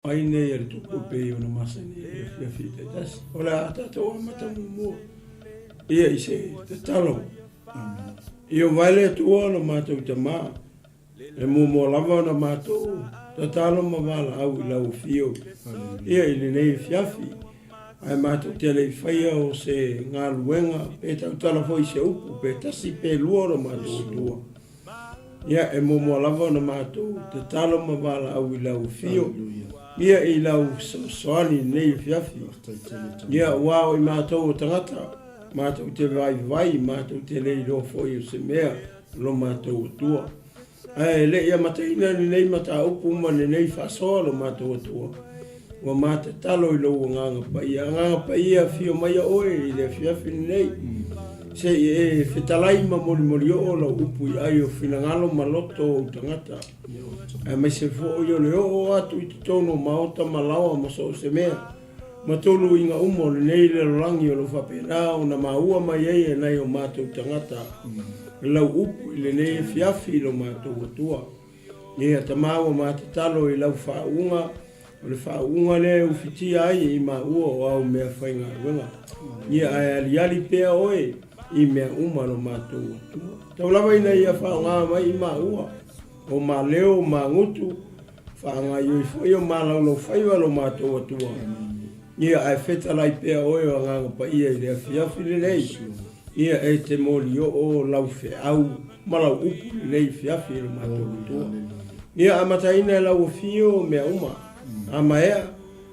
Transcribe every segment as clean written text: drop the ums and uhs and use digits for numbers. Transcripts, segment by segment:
Ai nei a le Tupu e pei ona masani ai le afiafi taitasi. O le a tatou amata muamua ia i se tatalo. Ieova e le Atua lo matou Tama, e muamua lava ona matou tatalo ma valaau i lau afio ia i lenei afiafi, ae matou te le i faia o se galuega pe tautala foi i se upu pe tasi pe lua lo matou Atua. Ia, e muamua lava ona matou tatalo ma valaau i lau afio, ia i lau fesoasoani i lenei afiafi. Ia, aua o i matou o tagata, matou te vaivai, matou te le iloa foi o se mea lo matou Atua. Ae le i amataina lenei mataupu ma lenei faasoa lo matou Atua, Ua ma tatalo i lou Agaga Paia. Agaga Paia, afio maia oe i le afiafi lenei. Se i e fetalai ma molimolioo lau upu i ai o finagalo ma loto o ou tagata, aemaise foi o le oo atu i totonu o maota ma laoa ma so o se mea, ma tuluiga uma o lenei lalolagi o lo o faapena ona maua mai ai e nai o matou tagata lau upu i lenei afiafi i lo matou Atua. Ia Tama ua ma tatalo i lau faauuga, o le faauuga lea e ufitia ai i maua o au mea faigaluega. Ia ae aliali pea oe i mea uma lo matou Atua. Tau lava ina ia faaaoga mai i maua o ma leo ma gutu, faagaioi foi o ma laulaufaiva lo matou Atua. Ia ae fetalai pea oe o Agaga Paia i le afiafi lenei. Ia e te molioo lau feau ma lau upu lenei afiafi i lo matou Atua. Ia amataina e lau afio mea uma. A maea,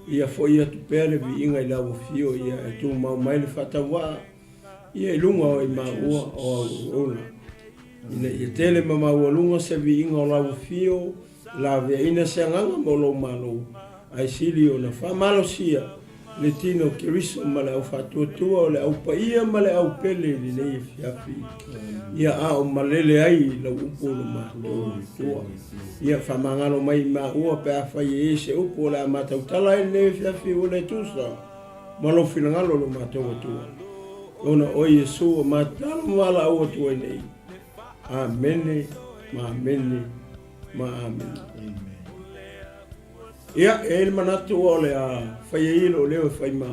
ia foi atu pea le viiga i lau afio ia e tumau mai le faatauvaa ia i luga o i maua o au auauna. Ina ia tele ma maualuga se viiga o lau afio Laveaina se agaga mo lou Malo, ae sili ona faamalosia le tino o Keriso ma le au faatuatua o le au paia ma le au pele i lenei afiafi, ia a o malele ai lau upu o lo matou Atua. Ia faamagalo mai i maua pe afai e i ai se upu o le a matautala ai lenei afiafi ua le tusa ma lou finagalo lo matou Atua. Ona o Iesu ua matatalo ma valaau atu ai nei. Amene ma amene. ma amene. Ia, e i ai le manatu o le a fai ai lou leo e fai ma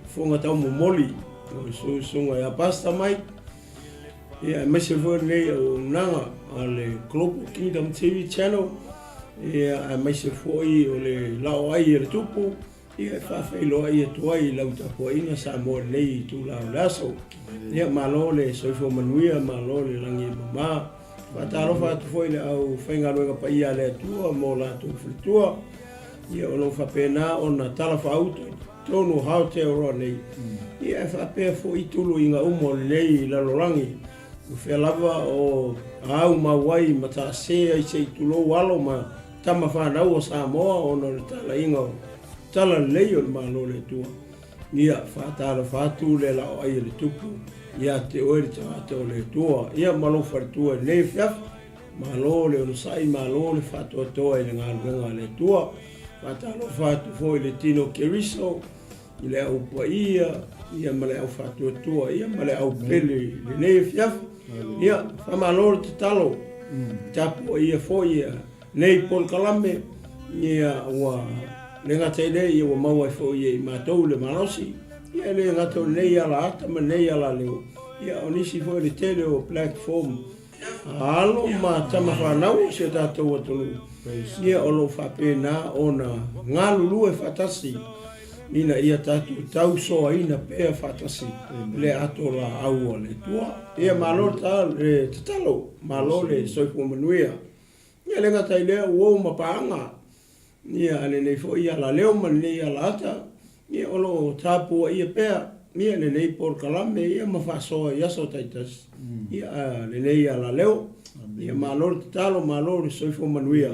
fofoga taumomoli o le susuga ia Pastor Mike, ia aemaise foi lenei auaunaga a le Global Kingdom TV Channel, ia aemaise foi o le laoai a le Tupu, Ia e faafeiloai atu ai i lau tapuaiga Samoa i lenei itula o le aso. Ia malo le soifua manuia, malo le lagi e mama. Faatalofa atu foi i le aufaigaluega paia a le Atua ma o latou faletua. Ia o lo o faapena ona talafaauto i totonu o Aotearoa nei. Ia e faapea foi tuluiga uma o lenei lalolagi. O fea lava o aumau ai ma taase ai se i tulou alo ma tama fanau o Samoa ona o le talaiga o Talalelei o le Malo o le Atua. Ia, faatalofa atu le laoai a le Tupu ia te oe le tagata o le Atua. Ia ma lou faletua i lenei afiafi. Malo le onosai, malo le faatoatoa i le galuega a le Atua. Faatalofa atu foi i le tino Keriso, i le au paia ia ma le au faatuatua ia ma le au pele i lenei afiafi. Ia, faamalo le tatalo, tapuaia foi ia nei polokalame, ia ua le gata i lea, ia ua maua ai foi e i matou le malosi, ia e le gata o lenei ala ata ma lenei ala leo, ia o nisi foi o le tele o platform a alo ma tama fanau o si o tatou atunuu, ia o lo o faapena ona galulue faatasi ina ia tatou tausoaina pea faatasi le ato laau a le Atua. Ia malo le tatalo, malo le soifua manuia. Ia e le gata i lea, ua ou ma paaga, ia a lenei foi alaleo ma lenei alaata, ia o lo o tapuaia pea ia lenei polokalame ia ma faasoa i aso taitasi, ia a lenei alaleo. Ia malo le tatalo, malo le soifua manuia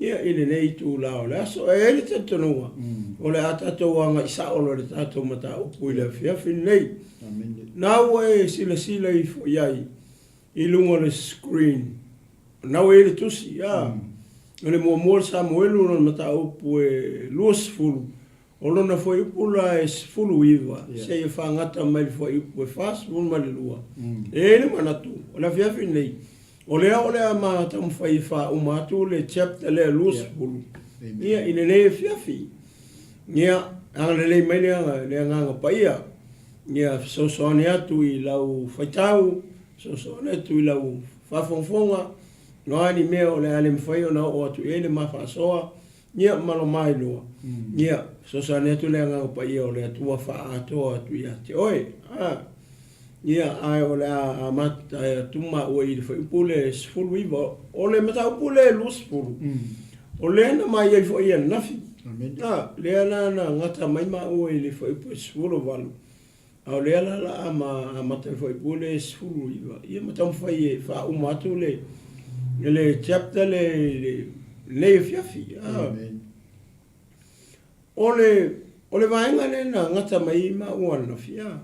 ia i lenei itula o le aso. E i ai le talitonuga, o le a tatou agai sao loa i le tatou mataupu i le afiafi lenei. Na ua e silasila ifo i ai i luga o le screen, Na ua i ai le tusi, a. O le muamua o le Samuelu o lona mataupu e 20, o lona fuaiupu la e 19, seia fagata mai le fuaiupu e 42. E i ai le manatu, o le afiafi lenei, o lea o le a ma taumafai e faauma atu le chapter lea 20. Ia, i lenei afiafi. Ia, agalelei mai le le Agaga Paia, ia fesoasoani atu i lau faitau, fesoasoani atu i lau faafogafoga, o a ni mea o le a le mafai ona oo atu i ai le ma faasoa, ia ma lo ma iloa, ia fesoasoani atu le Agaga Paia o le Atua faaatoa atu ia te oe. A, ia, ae o le a amata atu maua i le fuaiupu le 19. O le mataupu le 20, o lea na ma i ai foi ananafi. A, lea la na gata mai maua i le fuaiupu e 18, a o lea la la a ma amata i le fuaiupu le 19, ia ma taumafai e faauma atu le le chapter le lenei afiafi. A, o le o le vaega lea na gata mai maua ananafi, a,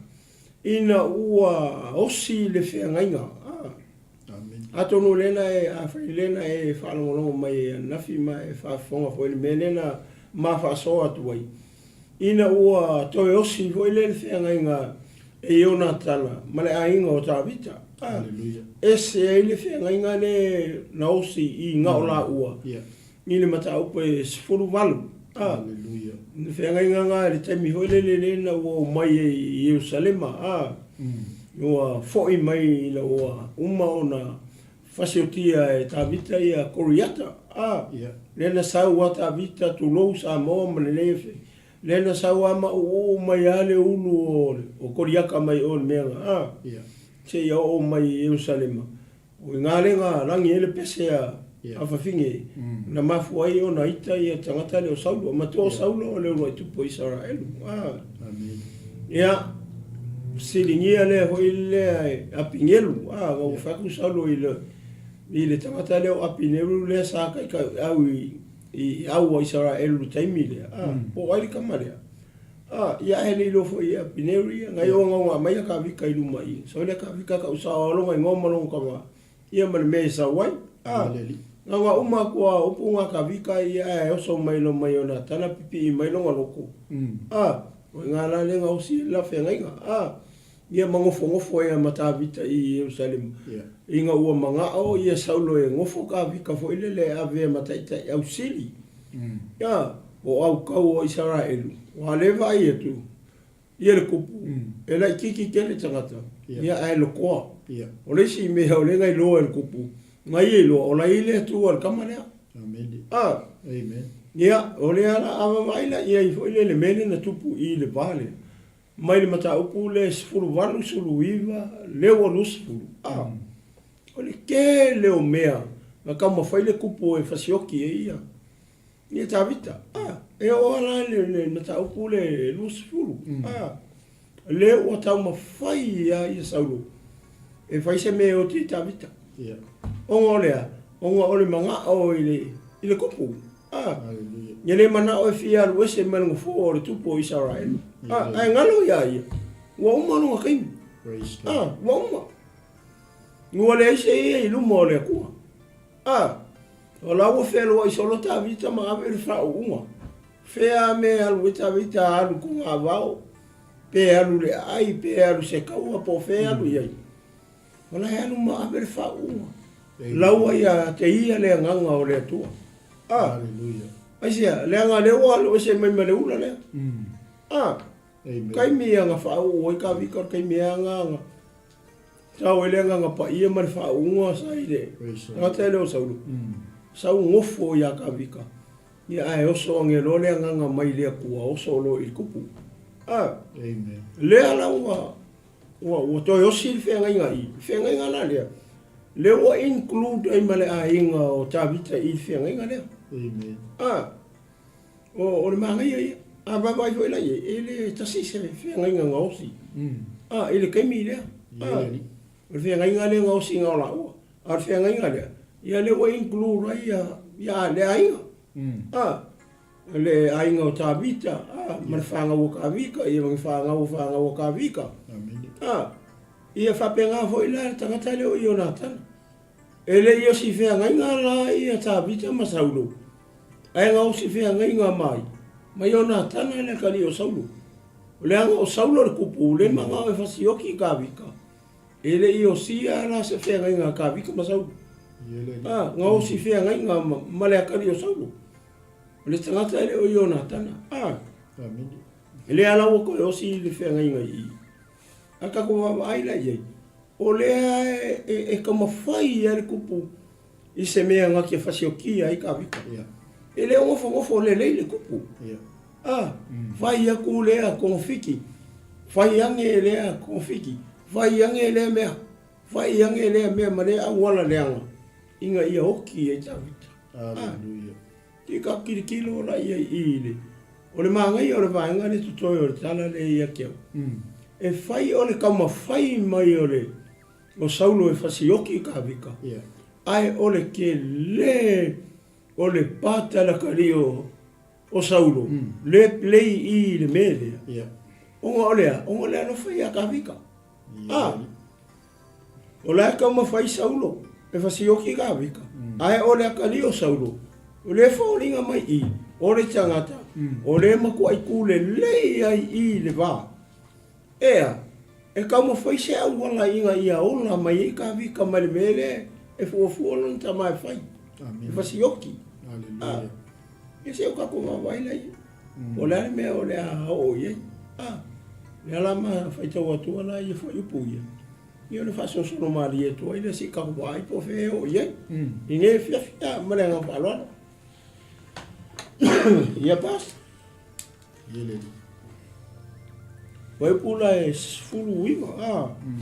ina ua osi le feagaiga, a, Atonu o lea na e, afai o lea na e faalogologo mai ananafi ma e faafofoga foi i le mea lea na ma faasoa atu ai, ina ua toe osi foi lea le feagaiga e Ionatana ma le aiga o Tavita. A, ese ai le feagaiga lea na osi i Gaolaua i le mataupu e 18. A, le feagaiga na i le taimi foi lele lea na ua omai ai i Ierusalema, a, ua foi mai ina ua uma ona fasiotia e Tavita ia Koriata, a, lea na sau a Tavita, tulou Samoa ma lenei afe, lea na sau a ma uu mai lava le ulu o Koriata mai o i le mea na, a, seia oo mai i Ierusalema. O i ina lea na lagi ai le pese a Afafine, na mafua ai ona ita ia tagata lea o Saulo. Matua o Saulo o le uluai tupu o Isaraelu. Ia, fesiligia lea foi lea e Apinelu, a, ua fai atu Saulo i le, i le tagata lea o Apinelu lea sa taitaiau i au a Isaraelu i le taimi lea, a, po o ai le tama lea. A, ia ae le iloa foi e Apineru ia, nai ogaoga mai a Kavika i luma i. Sau lea Kavika ka usao a longa igoa ma longa kava, ia ma le mea e sau ai. A, ngaga uma atu a upu nga Kavika ia ae oso mai lo mai ona tana pipii mai longa loko. A, o i nga la le nga osi la feagaiga. A, ia ma gofogofo ai a ma Tavita i Ierusalema. Ina ua magao ia Saulo e gofo Kavika foi lele e avea ma taitai ausili. Ia, o aukau o Isaraelu, ua le vaai atu ia le kupu, e laititi tele tagata, ia ae lokoa. O le isi mea o lea na iloa e le kupu, na ia iloa, o la e i le Atua le tama lea. A, ia, o lea la a vaavaai la i ai foi lea i le mea lea na tupu i le va lea, mai le mataupu lea e 18, 19, lea ua 20, a, o le tele o mea na taumafai le kupu e fasioki ai ia. Ia Tavita, a, e oo lava la i le mataupu le 20, a, lea ua taumafai lava ia Saulo e fai se mea e oti ai Tavita. Ona o le a? Ona o le manao i le, i le kupu. A, ia le manao e fia alu ese mai le nofoa o le tupu o Isaraelu. A, ae galo ia ia, ua uma lona taimi. A, ua uma. Ua leai se ia i luma o le Atua. A, o la ua fealuai solo Tavita ma ave le faauuga. Fea a mea e alu ai Tavita, a alu togavao, pe alu le aai, pe alu se kaua, po o fea e alu i ai. O la e alu ma ave le faauuga. La ua ia te ia le agaga o le Atua. A, aisea, leaga lea ua alu ese mai ma le ula lea. A, taimi ia na faauu ai Tavita, o le taimi e agaga. Tau ai le agaga paia ma le faauuga sa i le tagata lea o Saulo. Sau gofo ia Tavita, ia ae oso ane loa le agaga mai le Atua oso loa i le tupu. A, lea la ua, ua, ua toe osi le feagaiga i, le feagaiga la lea, lea ua include ai ma le aiga o Tavita i le feagaiga lea. A, O, o le manaia ia. A vaavaai foi la i ai, e le tasi se feagaiga na osi. A, i le taimi lea. A, o le feagaiga lea na osi na o laua. A o le feagaiga lea, ia lea ua include ai ia, ia le aiga. A, le aiga o Tavita, a, ma le fanau o Tavita, ia ma le fanau o fanau o Tavita. A, ia faapena foi la le tagata lea o Ionatana. E le i osi feagaiga la ia Tavita ma Saulo, ae na osi feagaiga mai ma Ionatana le atalii o Saulo. Leaga o Saulo le kupu, le manao e fasioki i Tavita, e le i osia la se feagaiga a Tavita ma Saulo. A, na osi feagaiga ma le atalii o Saulo. O le tagata e le o Ionatana. A. Amene. E le ala ua toe osi i le feagaiga i i. A tatou vaavaai la i ai, o lea e, e, e taumafai ai le kupu i se mea na te fasiokia ai Tavita. Yeah. E le o nofonofo lelei le kupu. Yeah. A, mm. fai atu lea togafiti, fai ane lea togafiti, fai ane lea mea, fai ane lea mea ma lea auala leaga, ina ia oti ai Tavita. Hallelujah. Ki ka kilikilo la ia i le o le manaia o le vaega le totoe o le tala le ia te au. Mm. E fai o le taumafai mai o le o Saulo e fasioki i Tavita. Yeah. Ae o le tele o le patalakali o o Saulo mm. le play i le mea lea. Yeah. Ona o lea, ona o le alofa ia Tavita. Yeah. Ah. O la e taumafai Saulo e fasioki Tavita, mm. ae o le atalii o Saulo, o le foliga mai i, o le tagata, mm. o le matuai tu lelei ai i le va. Ea, e taumafai se auala ina ia ola mai ai Tavita mai le mea lea e fuafua lona tama e fai. Amen. E fasioki. Hallelujah. Ah, e se o kako vaavaai la ia. Mm. O le a le mea o le a oo i ai. Ah, le ala ma faitau atua la ia fuaiupu ia. Ia o le faasolosolo malie atu ai lea se i tatou vaai po o fea e oo i ai. Mm. I nei afiafi, ah, ma le agaga faaaloalo. Ia Pastor. Ia le. Fuaiupu la e 19, ah. Mm.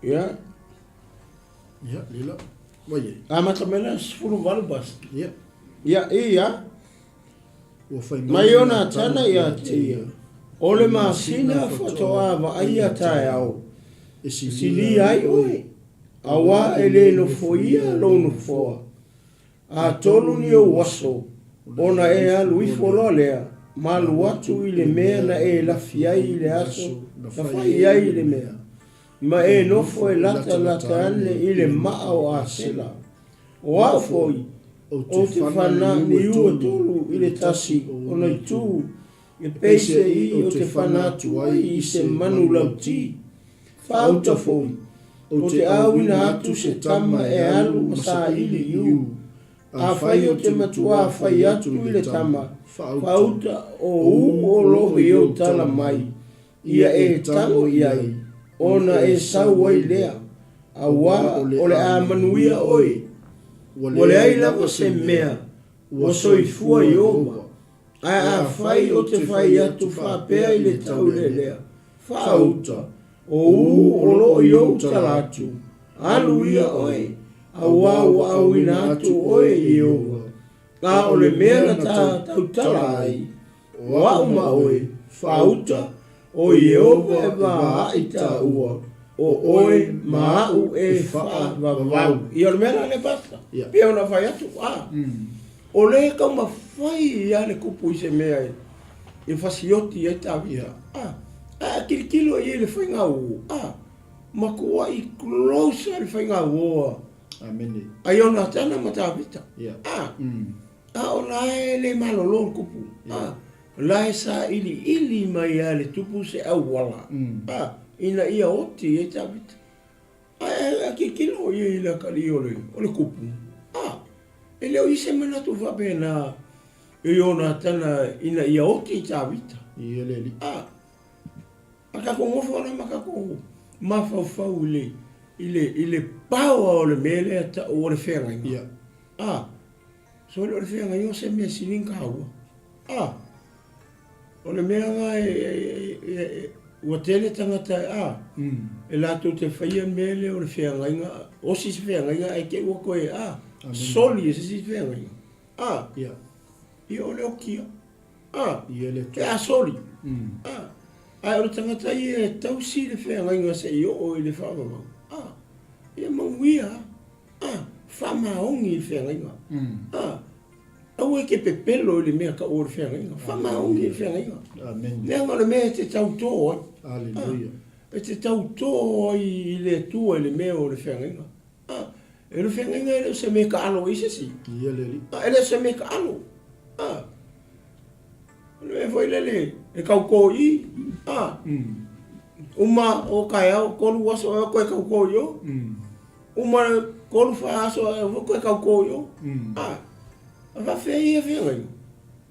Ia. Ia, lila. Ua i ai. Amata mai la 18 bas. Ia. Ia, ia. Ua fai mai Ionatana ia te ia, O le masina faatoa vaaia taeao, e silia ai oe, auā e le nofoia lou nofoa. Atonu ni ou aso, ona e alu ifo loa lea, ma alu atu i le mea na e lafi ai i le aso na fai ai le mea, ma e nofo e latalata ane i le maa o Asela. O au foi, ou te whana niu e tolu i le tasi o na itu, e peisei ou te whana atu ai i se manu lautī. Whaauta foi, ou te āwina atu se tama e alu ma saili i u. Afai o te matuā whai atu i le tama, whaauta o u o loho i ou tala mai, ia e tango i ai, ona e sau ai lea, auā o le a manuia oe. Ua leai lava se mea ua soifua i Ieova, ae afai o te fai atu faapea i le taulelea, Faauta, o u o lo o i ou tala atu, alu ia oe, auā ua auina atu oe i Ieova. A o le mea na ta tautala ai, O a'u ma oe, faauta, o Ieova e vaai tāua, o oe ma a'u e faavavau. Ia, o le mea la lea, Pastor, pei ona fai atu, a, o lea e taumafai lava le kupu i se mea e fasioti ai Tavita, a, a tilotilo i ai i le faiga uo, a, matuai close lava le faiga uo a. Amene. A Ionatana ma Tavita, a. A o la e le malolo le kupu, a, la e sailiili mai lava e le tupu se auala, a, ina ia oti ai Tavita. Ae a tilotilo ia i le atalii o le, o le kupu, a, e le o i ai se manatu faapena i Ionatana ina ia oti Tavita. Ia le alii. A, a tatou nofo la ma tatou mafaufau i le, i le, i le power o le mea lea tau o le feagaiga. Ia. A, Sole o le feagaiga o se mea sili ona taua. A, o le mea lena e, e, e, e, ua tele tagata a, mm. e latou te faia mea lea o le feagaiga, osi se feagaiga ae te ua toe a, soli e se isi feagaiga. A, yeah. Ia o le okia. A, Ia le pe a soli. Mm. A, ae o le tagata ia e tausi le feagaiga seia oo i le faavavau. A, ia manuia. A, faamaoni i le feagaiga. A, aua e te pepelo i le mea tau o le feagaiga. Faamaoni i le feagaiga. Amen. Leaga o le mea e te tautō ai. Hallelujah. A, e te tautō ai i le Atua i le mea o le feagaiga. A, e le feagaiga e le o se mea taalo ai se isi. Ia le alii. A, e le o se mea taalo. A, o le mea foi lele e tautō i. A, Uma o taeao, 3 aso ea koe tautō i o. Uma le 3, 4 aso ea foi koe tautō i o. A, a faafefea ia feagaiga?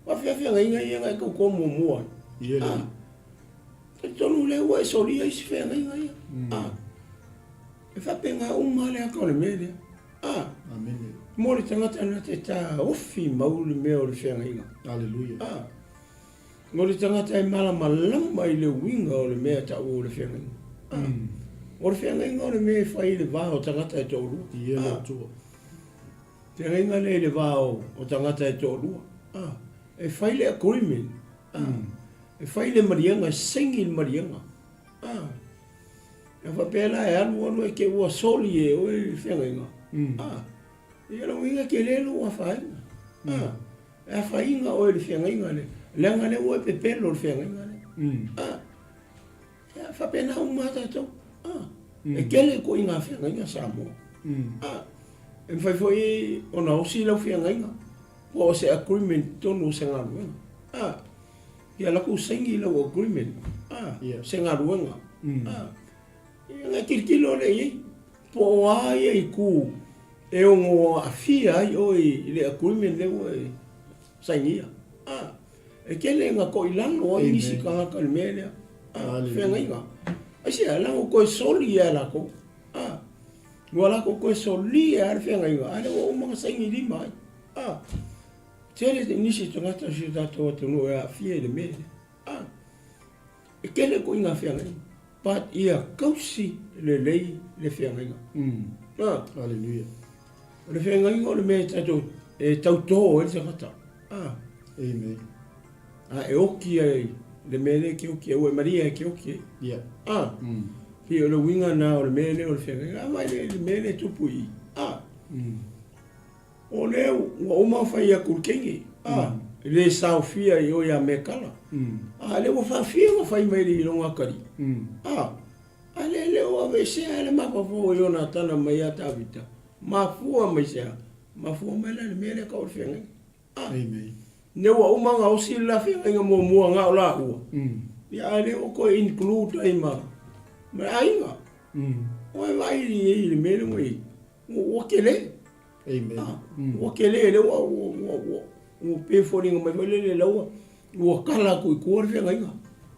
Faafefea feagaiga ia na e tautō muamua ai? Ia le. A, talitonu lea ua e solia isi feagaiga ia. A, e faapena uma le ata o le mea lea. A, Amene. Mo le tagata na te taofi mau le mea o le feagaiga. Aleluia. A, mo le tagata e malamalama i le uiga o le mea e taua o le feagaiga. A, o le feagaiga o le mea e fai i le va o tagata e toalua. Ia le Atua. Feagaiga lea i le va o tagata e toalua. A, e fai le agreement. A, e fai le maliega, e saini le maliega. A, e faapea la e alu alu e te ua soli e oe le feagaiga. A, ia lou uiga e tele lou afaina. A, e afaina oe i le feagaiga lea, leaga lea ua e pepelo i le feagaiga lea. A, ia faapena uma lava tatou. A, e tele ituaiga feagaiga Samoa. A, e mafai foi ona osi lau feagaiga po o se agreement i totonu o se galuega. A, ia latou saini lau agreement, a, se galuega. A, ia na tilotilo lea i ai, po o a ia itu e ono aafia ai oe i le agreement lea ua e sainia. A, e tele ina toilalo ai nisi tagata i le mea lea. A, feagaiga. Aisea, leaga ua toe soli ia e latou. A, ua latou toe solia lava le feagaiga, a lea ua uma ona saini lima ai. A, tele nisi tagata o si o tatou atunuu e aafia i le mea lea. A, e tele ituaiga feagaiga, but ia tausi lelei le feagaiga. A, Hallelujah. O le feagaiga o le mea e tatou e tauto ai le tagata. A, Amen. A e oki ai le mea lea e te oki ai, ua e malie e te oki ai. Yeah. A, pei o le uiga lena o le mea lea o le feagaiga. A vaai le mea lea e tupu i i. A, o lea ua uma ona fai atu i le teine. A, e le saofia i o ia Mekala. A lea ua faafia ona fai mai i lona atalii. A, a lea le o aveesea le mafaufau o Ionatana mai ia Tavita. Mafua mai se a? Mafua mai la i le mea lea e tau o le feagaiga. A, Amen. lea ua uma ona osi le la feagaiga muamua na o laua. Ia a lea ua toe include ai ma le aiga. Ua e vaai i le mea lea ua i ai. Ua tele. Amen. Ua tele lea ua ua ua ua pei e foliga mai foi lele la ua ua kala atu i tua le feagaiga.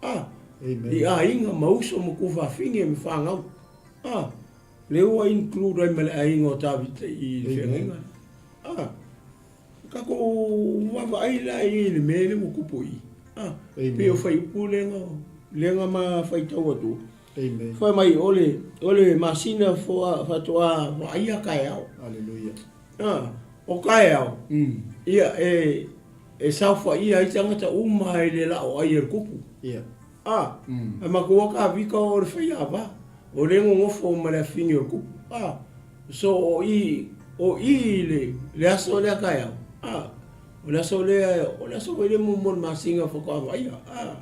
A, Amen. I aiga ma uso ma tuafafine ma fanau. A, lea ua include ai ma le aiga o Tavita i le feagaiga. A, tatou vaavaai la i le mea lea ua tupu i i. A, pei o fuaiupu lea na lea na ma faitau atu. Amen. Fai mai o le, o le masina faatoa vaaia taeao. Aleluia. A, o taeao, ia e, e saofaia ai tagata uma i le la'o ai e le kupu. Ia. A, ae matou a kavika o le faiava, o le nonofo ma le afine o le kupu. A, so o i, o i i le, le aso lea taeao. A, o le aso lea, o le aso foi lea mo le masina faatoa vaaia. A.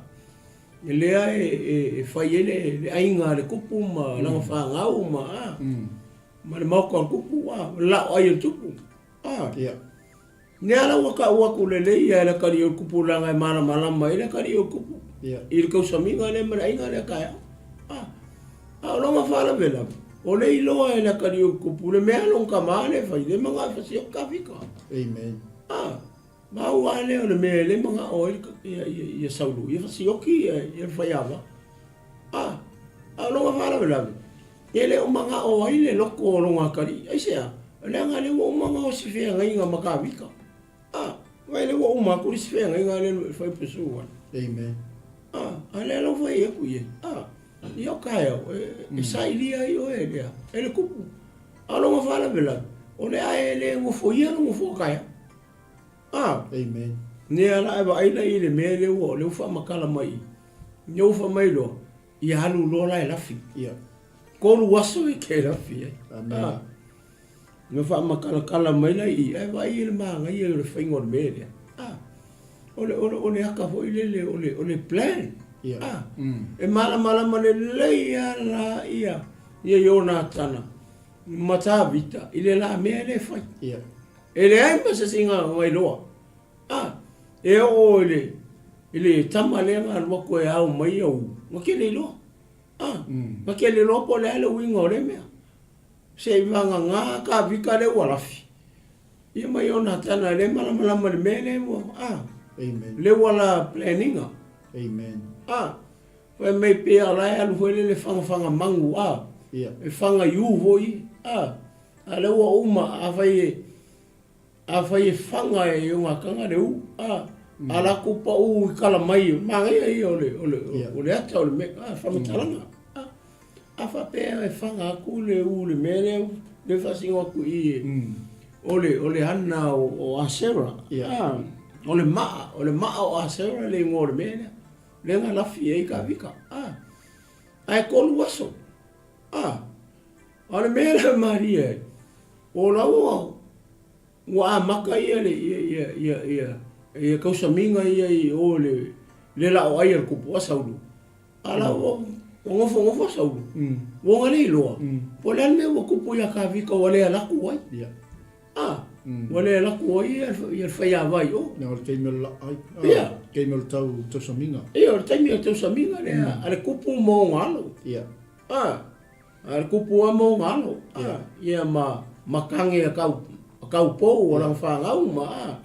Lea e fai ai le aiga a le kupu ma lana fanau ma a ma le maota o le kupu a le la'o ai o le tupu a. Lea la ua ta'u atu lelei ia e le atalii o le kupu leaga e malamalama ai le atalii o le kupu i le tausamiga lea ma le aiga lea taeao a. A o lona faalavelave o le iloa e le atalii o le kupu le mea a lona tama lea e fai le mana'o e fasioti Tavita. Amen. A. Mau lava lea o le mea e le manao ai ia Saulo, ia fasioki ia le faiava. A, a o lona faalavelave, e le o manao ai le loko o lona atalii. Aisea? Leaga lea ua uma ona osi feagaiga ma Tavita. A, vaai lea ua uma atu le isi feagaiga lea e fai pursue ai. Amen. A, a lea la ua fai atu i ai. A, ia o taeao, e sailia ai oe lea, e le kupu. A o lona faalavelave, o le a e le nofoia lou nofoa taeao. A! Amen. Nea la e vaai la i le mea lea ua lea ua faamatala mai i. Lea ua fai mai loa, ia alu loa la e lafi. Ia. 3 aso e te lafi ai. Amen. A! Na faamatalatala mai la i i, ae vaai i le manaia o le faiga o le mea lea. A! O le, o le, o le aka foi lele, o le, o le plan. Ia. A! E malamalama lelei lava la ia, ia Ionatana ma Tavita i le la mea lea e fai. Ia. E leai ma se isi na iloa. A, e oo i le, i le tama lea na alu atu e ao mai au, na te le iloa. A, na ke le iloa po o le a le uiga o lea mea. Se i vagana Kavika lea ua lafi, ia ma Ionatana lea e malamalama i le mea lea ua, a, Amen. lea ua la plan ina. Amen. A, fai mai pei o la e alu foi lele fagafaga magu, a, Ia. e faga iu foi, a, a lea ua uma, afai e, Afai e faga e Ionatana le u, a, a latou pau i kala mai, manaia ia o le, o le, o le ata o le mea, a, faamatalaga. A, a faapea e faga atu le u i le mea lea, lea e faasino atu i i, o le, o le ana o, o Asera, a, o le maa, o le maa o Asera le igoa o le mea lea, lea na lafi ai Kavika, a, ae 3 aso, a, a o le mea lea malie ai, O la ua ua amata ia le ia ia ia ia ia tausamiga ia i o le le laoai a le tupu a Saulo. A la ua ua nofonofo a Saulo. Ua ona le iloa po o le a le mea ua tupu ia Kavika ua le alu atu ai. A, ua le alu atu ai ia le faiava i o. Ia, o le taimi o le laai. Ia. Taimi o le tau tausamiga. Ia, o le taimi o le tausamiga lea a le tupu ma ona alo. Ia. A. A le kupu lava ma ona alo, a, ia ma, ma kage a kau, a kau pou o lana fanau ma, a,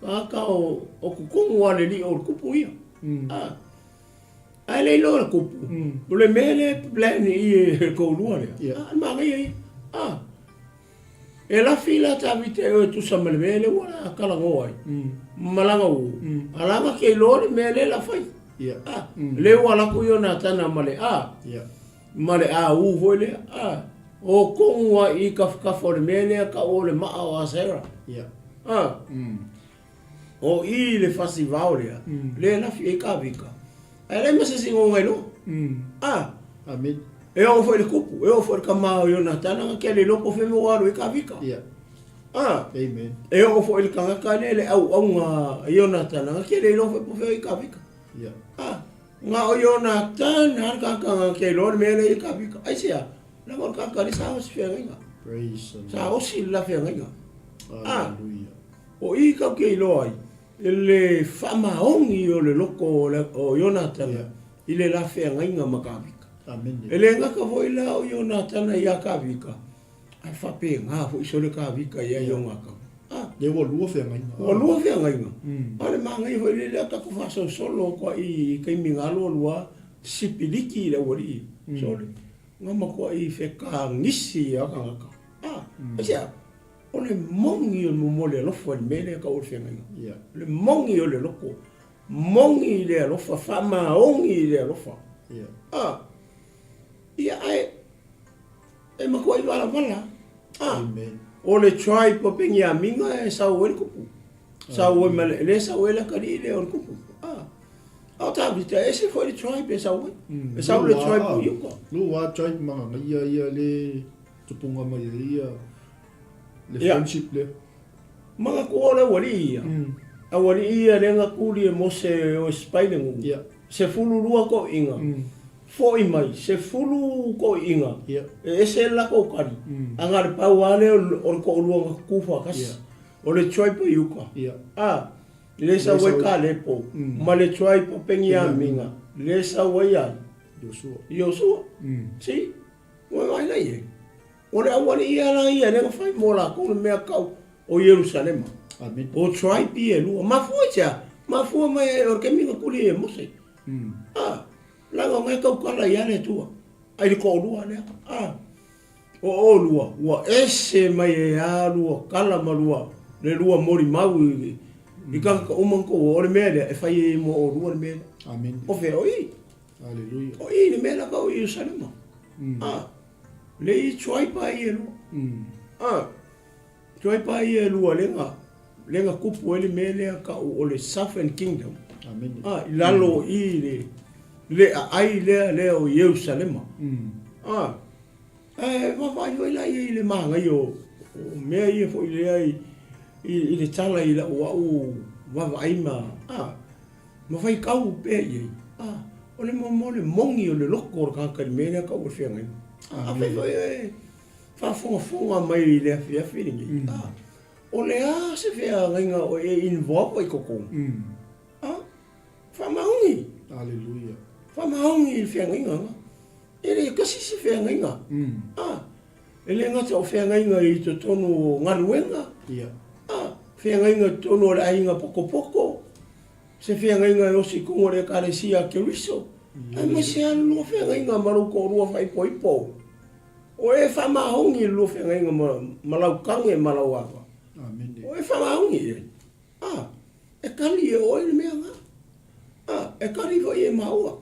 tagata o, o totonu lava o le lio o le kupu ia. A, ae le iloa le kupu, o le mea lea e plan i i e le toalua lea, a, o le manaia ia. A, e lafi la Tavita e o e tusa ma le mea lea ua la talanoa ai, ma lana uo, a lana ke iloa le mea lea o le a fai. A, lea ua alu atu Ionatana ma le a, Ma le āū foi lea, a, o koʻu a i kafakafa o le mea lea kaʻu o le maʻa o Asera. A, o i le fasi vao lea, lea e lafi ai Kavika. Ae leai ma se isi igoa iloa. A, Amen. E oo foi i le kupu, e oo foi i le tama o Ionatana na kele iloa po o fea mea ua alu ai Kavika. A, Amen. E oo foi i le tagata lea le auauna a Ionatana na kele iloa foi po o fea ai Kavika. A, Na o Ionatana le tagata na te iloa le mea lea i Kavika. Aisea? Leaga o le tagata lea sa osi feagaiga. Praise the Lord. Sa osi le la feagaiga. Ah, Hallelujah. O i kau te iloa ai, le faamaoni o le loko o, le, o Ionatana Yeah. i le la feagaiga ma Kavika. Amen. E le gata foi la o Ionatana ia Kavika, Ae faapena foi sole Kavika ia Ionatana. Ah. Lea ua lua feagaiga. Ua lua feagaiga. A o le manaia foi lele a tatou faasolosolo atu i taimi na alu alu a sipiliki i le aualii sole. Na matuai fetagisi a tagata. Ah. Aisea? O le moni o le momoli alofa i le mea lea e tau o le feagaiga. O le moni o le loto. Moni i le alofa, faamaoni i le alofa. Ah. Ia ae E matuai valavala. A, o le tribe o Peniamina e sau ai le kupu. Sau ai ma le, le sau ai le atalii lea o le kupu. A, a o Tavita, e ese foi le tribe e sau ai. E sau le tribe o Iuta. Lu wa tribe magagaia ia le tupunga mai ai ia le friendship lea. Manatua o le aualii ia. Aualii ia lea na tuli e Mose o e sipai le nuu. 12 toeaiina. Foi mai, 10 toeaiina, e ese le latou tali, a na o le pau lava lea o le toalua na tutu faatasi. O le tribe o Iuta, a, lea e sau ai Kalepo, ma le tribe o Peniamina, lea e sau ai a? Iosua. See? Ua vaai la i ai. O le aualii ia la ia lea na fai mo latou le mea tau o Ierusalema. O tribe ia e lua. Mafua i se a? Mafua mai o le taimi na tuli ai e Mose. A, leaga o na e tautala ia le Atua, ai le toalua lea. A, o olua, ua ese mai e a lua kala ma lua, le lua molimau i, i tagata uma na tou o le mea lea, e fai ai mo olua le mea lea. Amen. O fea, o i. Hallelujah. O i le mea la kau i Ierusalema. A, le i tribe a i e lua. A, tribe a i e lua le nga, lea na tupu ai le mea lea tau o le Southern Kingdom. Amen. Ah, i lalo i le, le aai lea lea o Ierusalema. Ah, ae vaavaai foi la ia i le manaia o, o mea ia foi lea i, i, i le tala i lau au vaavaai ma, ah, ma faitau pea i ai. Ah, o le mo le moni o le loto o le tagata i le mea lea tau o le feagaiga. Ah, afai foi e faafogafoga mai i le afiafi lenei. Ah, O le a se feagaiga o e involve ai totonu? A, faamaoni. Hallelujah. Faamaoni i le feagaiga na. E le tasi se feagaiga. A, e le gata o feagaiga i totonu o galuega. Ia. A, feagaiga i totonu o le aiga pokopoko, se feagaiga e osi i koga o le Ekalesia a Keriso, aemaise lava le lua feagaiga ma lou toalua faaipoipo. O e faamaoni i le lua feagaiga ma, ma lau kage ma lau ava. Amene. O e faamaoni i ai. A, e kali e oe le mea na. A, e kali foi e maua.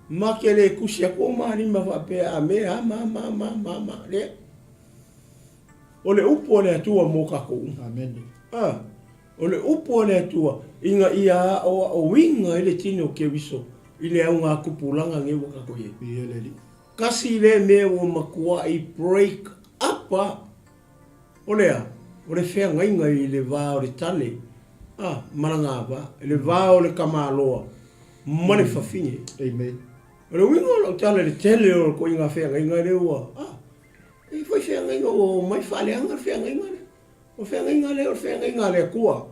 Ma ke le kusi aku o malima faapea a me a ma ma ma ma ma lea. O le upu a le Atua mo kakou uma. Amene. A, o le upu a le Atua ina ia aoaoina ai le tino o Keriso i le augatupulaga nei ua tatou i ai. Ia le Alii. Kasi lea mea ua matuai break up a. O le a? O le feagaiga i le va o le tane, a, ma lana ava, i le va o le tamaloa ma le fafine. Amen. O le uiga o lau tala i le tele o ituaiga feagaiga lea ua, a, e i ai foi feagaiga ua omai faaleaga le feagaiga lea. O le feagaiga lea o le feagaiga a le Atua.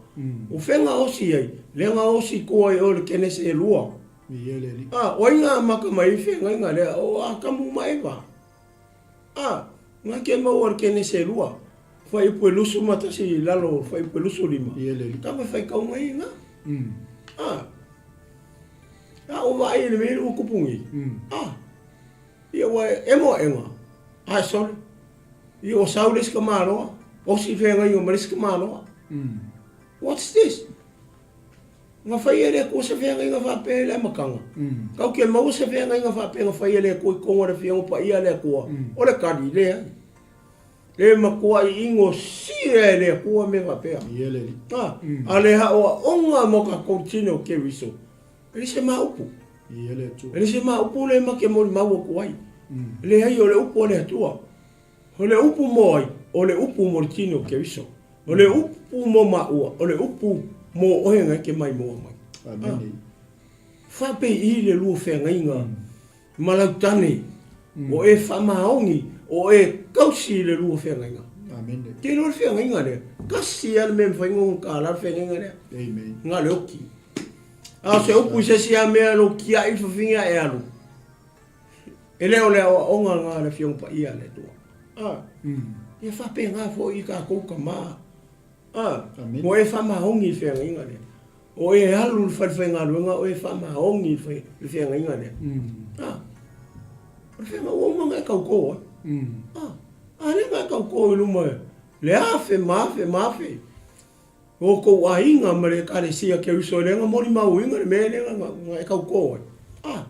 O fea na osi ai? Lea na osi i tua i o i le Kenese e lua. A, o ai na amata mai ai le feagaiga lea? O Atamu ma Eva. A, na ke maua le Kenese e lua. Fuaiupu e 21 i lalo o fuaiupu e 25. Kapa e faitau mai ai na. A, a o vaai i le mea ua tupu nei. A, ia ua emo aʻega. Ae sole. Ia ua sau le isi tamaloa, osi feagaiga ma le isi tamaloa. What's this? Na fai e le Atua se feagaiga faapea i le amataga. Kau ke maua se feagaiga faapea na fai e le Atua i totonu o le Afioga Paia a le Atua, o le tali, leai. Le matuai inosia e le Atua mea faapea. A, a le aoaoga mo tatou tino o Keriso, E le se ma upu. E le se ma upu le ma ke molimau atu ai. Leai, o le upu a le Atua. O le upu mo ai? O le upu mo le tino o Keriso. O le upu mo maua, o le upu mo oe na e ke maimoa mai. Amene. Faapei i le lua feagaiga ma lau tane, o e faamaoni, o e tausi i le lua feagaiga. Amene. Te iloa le feagaiga lea, tasi lava le mea e mafai ona tala le feagaiga lea. Amen. Na le oki. A o se upu i se isi lava mea lou tiai le fafine ae alu, e le o le aoaoga lena a le Afioga Paia a le Atua. A, ia faapena foi i tatou tama. A, ua e faamaoni i le feagaiga lea. O e alu i le fale faigaluega o e faamaoni i le feagaiga lea. A, o le feagaiga ua uma ona e tauto ai. A, a lea na e tauto i luma le afe ma afe ma afe. O kou aiga ma le Ekalesia Keriso lea na molimauina le mea lea na e tauto ai. A,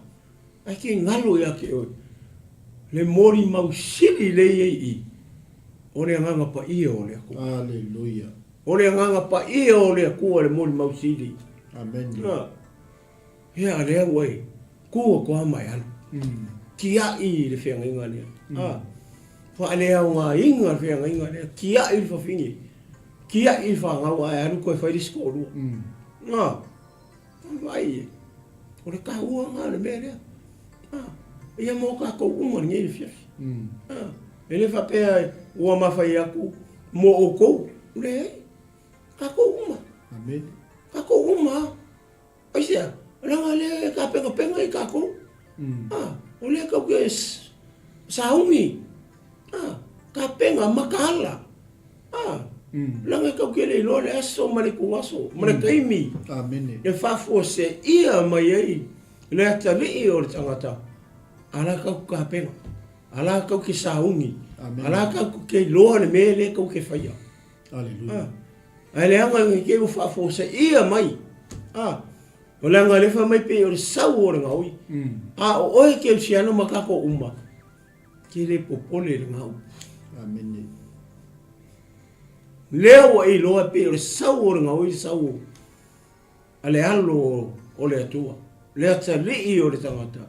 ae ke galo ia te oe le molimau sili lea i ai i i, o le Agaga Paia o le Atua. Aleluia. O le Agaga Paia o le Atua le molimau sili. Amene. A, ia lea ua e tu atu lava ma e alu. Tiai i le feagaiga lea. A, faaleaogaina le feagaiga lea, tiai le fafine. Tiai i fanau ae alu toe fai le isi toalua. Na, vaai e, o le taua na o le mea lea. Ia mo tatou uma lenei afiafi. E le faapea ua mafai atu mo outou, leai, tatou uma. Amene. Tatou uma. Aisea? Leaga lea e tapenapena i tatou. A, o lea tatou te sauni. A, tapena, mataala. A, leaga tatou te le iloa le aso ma le ituaso ma le taimi. Amene. E faafuaseia mai ai le atalii o le tagata, a la tatou tapena, a la tatou te sauni, a la tatou te iloa le mea lea tatou te faia. Aleluia. Ae leaga i te i ua faafoseia mai. A, o le aga lea fai mai pei o le sau o le gaoi. A o oe Keusiano ma tatou uma, ke le popole i le gau. Amene. Lea ua e iloa pei o le sau o le gaoi le sau a le alo o le Atua, le atalii o le tagata.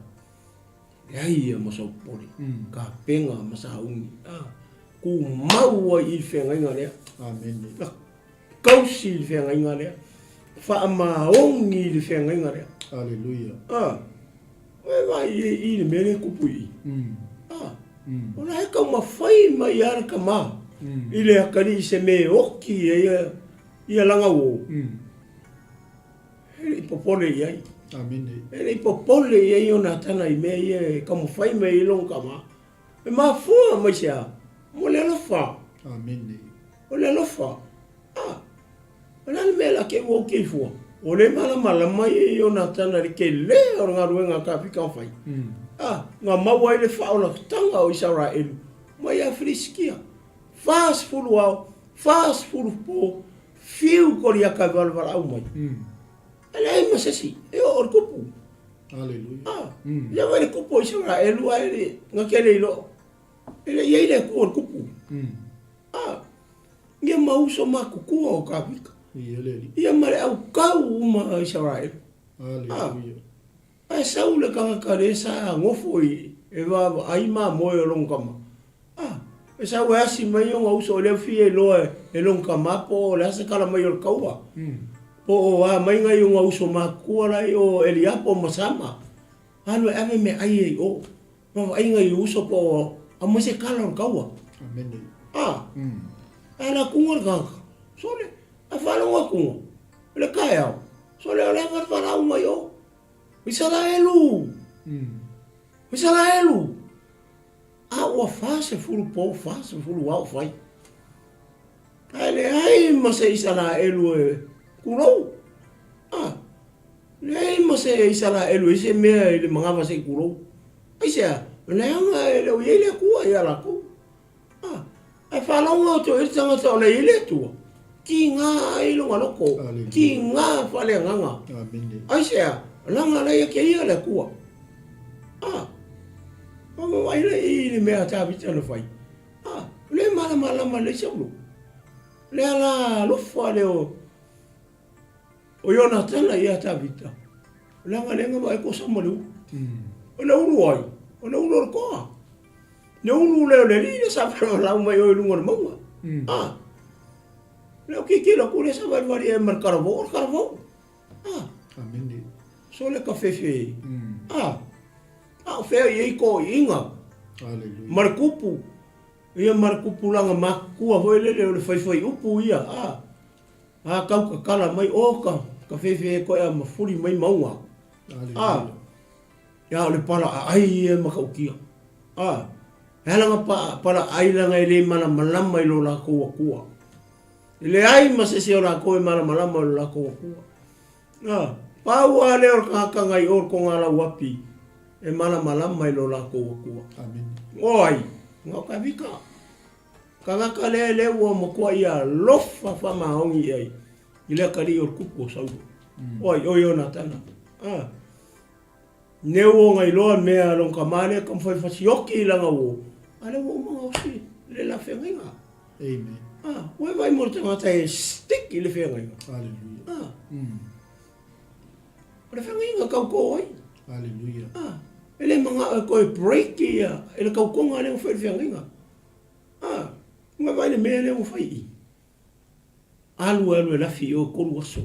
Leai ia ma sou popole, kapena ma sauni, a, tumau ai i le feagaiga lea. Amene. Tausi i le feagaiga lea. Faamaoni i le feagaiga lea. Aleluia. A, e vaai i i le mea lea e tupu i i. A, o la e taumafai mai lava le tama i le atalii i se mea e oti ai ia lana uo. E le i popole i ai. Amene. E le i popole i ai Ionatana i mea ia e taumafai mai ai lona tama. E mafua mai se a? Mo le alofa. Amene. O le alofa. A, o le a le mea la te ua ou keifua? O le malamalama ia Ionatana i le tele o le galuega a Tavita na fai. A, na maua ai le faaolataga o Isaraelu mai ia Filisitia. 40 ao, 40 po, fiu Koliata e valevalaau mai. E leai ma se isi e oo i le tupu. Aleluia. A, ia vai le tupu o Isaraelu ae le, na te le iloa. E le i ai le Atua i le tupu. A, ia ma uso matutua o Tavita. Ia le Alii. Ia ma le autau uma a Isaraelu. Aleluia. Ae sau le tagata lea sa nofo i e vaavaai mamoe o lona tama. A, e sau e asi mai ona uso o lea fia iloa e lona tama po o le a se tala mai o le taua. Po o a mai nai ona uso matutua la i o Eliapo ma Sama. Alu e ave meaai ai i o. Vaavaai nai uso po o aumai se tala o le taua. Amene. A, ae ala atu le tagata. Sole, ae faalogo atu i le taeao. Sole o lea valaau mai o. Isaraelu! Isaraelu! A ua 40 po, 40 ao fai. Ae leai ma se Isaraelu e tulou. A, leai ma se Isaraelu e se mea i le manava se i tulou. Aisea? Leaga e le o i ai le Atua ia latou. A, ae faalogo atu ai le tagata o la e i ai le Atua, tiga ai lona loto, tiga faaleagaga. Aisea? Leaga la ia te ia le Atua. A, vaai la i le mea a Tavita na fai. A, o lea e malamalama lelei Saulo. O le ala alofa lea o o Ionatana ia Tavita, leaga lea na vaai kosa ma le ulu. O le ulu ai? O le ulu o le toa. Le ulu lea o le alii lea sa valalau mai oe i luga o le mauga. A, lea o tilotilo atu lea sa valivali ea ma le talavou, o le talavou. A, Amene. Sole ka fefe. A, a o fea i ai toeaiina. Aleluia. Ma le kupu. Ia ma le kupulaga matutua foi lele o le faifai upu ia. A, a tau tatala mai, o ka, ka fefe koe a mafuli mai mauga. A, Ia o le pala aai ia e matautia. A, e ala na pa, pala aai langa e le malamalama i lo lakou Atua. E leai ma se isi o lakou e malamalama i lo lakou Atua. A, pau a lea o le tagata nai o le Togalauapi e malamalama i lo lakou Atua. Amen. O ai? Na o Tavita. Tagata lea lea ua matua ia alofa faamaoni i ai i le atalii o le tupu o Saulo. O ai? O Ionatana. A. Neu ona iloa mea lona tama lea taumafai fasioki i lana uo, a lea ua uma ona osi le la feagaiga. Amen. Ah, ua e vaai mo le tagata e stick i le feagaiga. Hallelujah. Ah. O le feagaiga tauto ai. Hallelujah. Ah, e le manao e toe break ia e le tautoga lea ua fai i le feagaiga. Ah, ua e vaai i le mea lea ua fai i i. Alu alu e lafi i o 3 aso.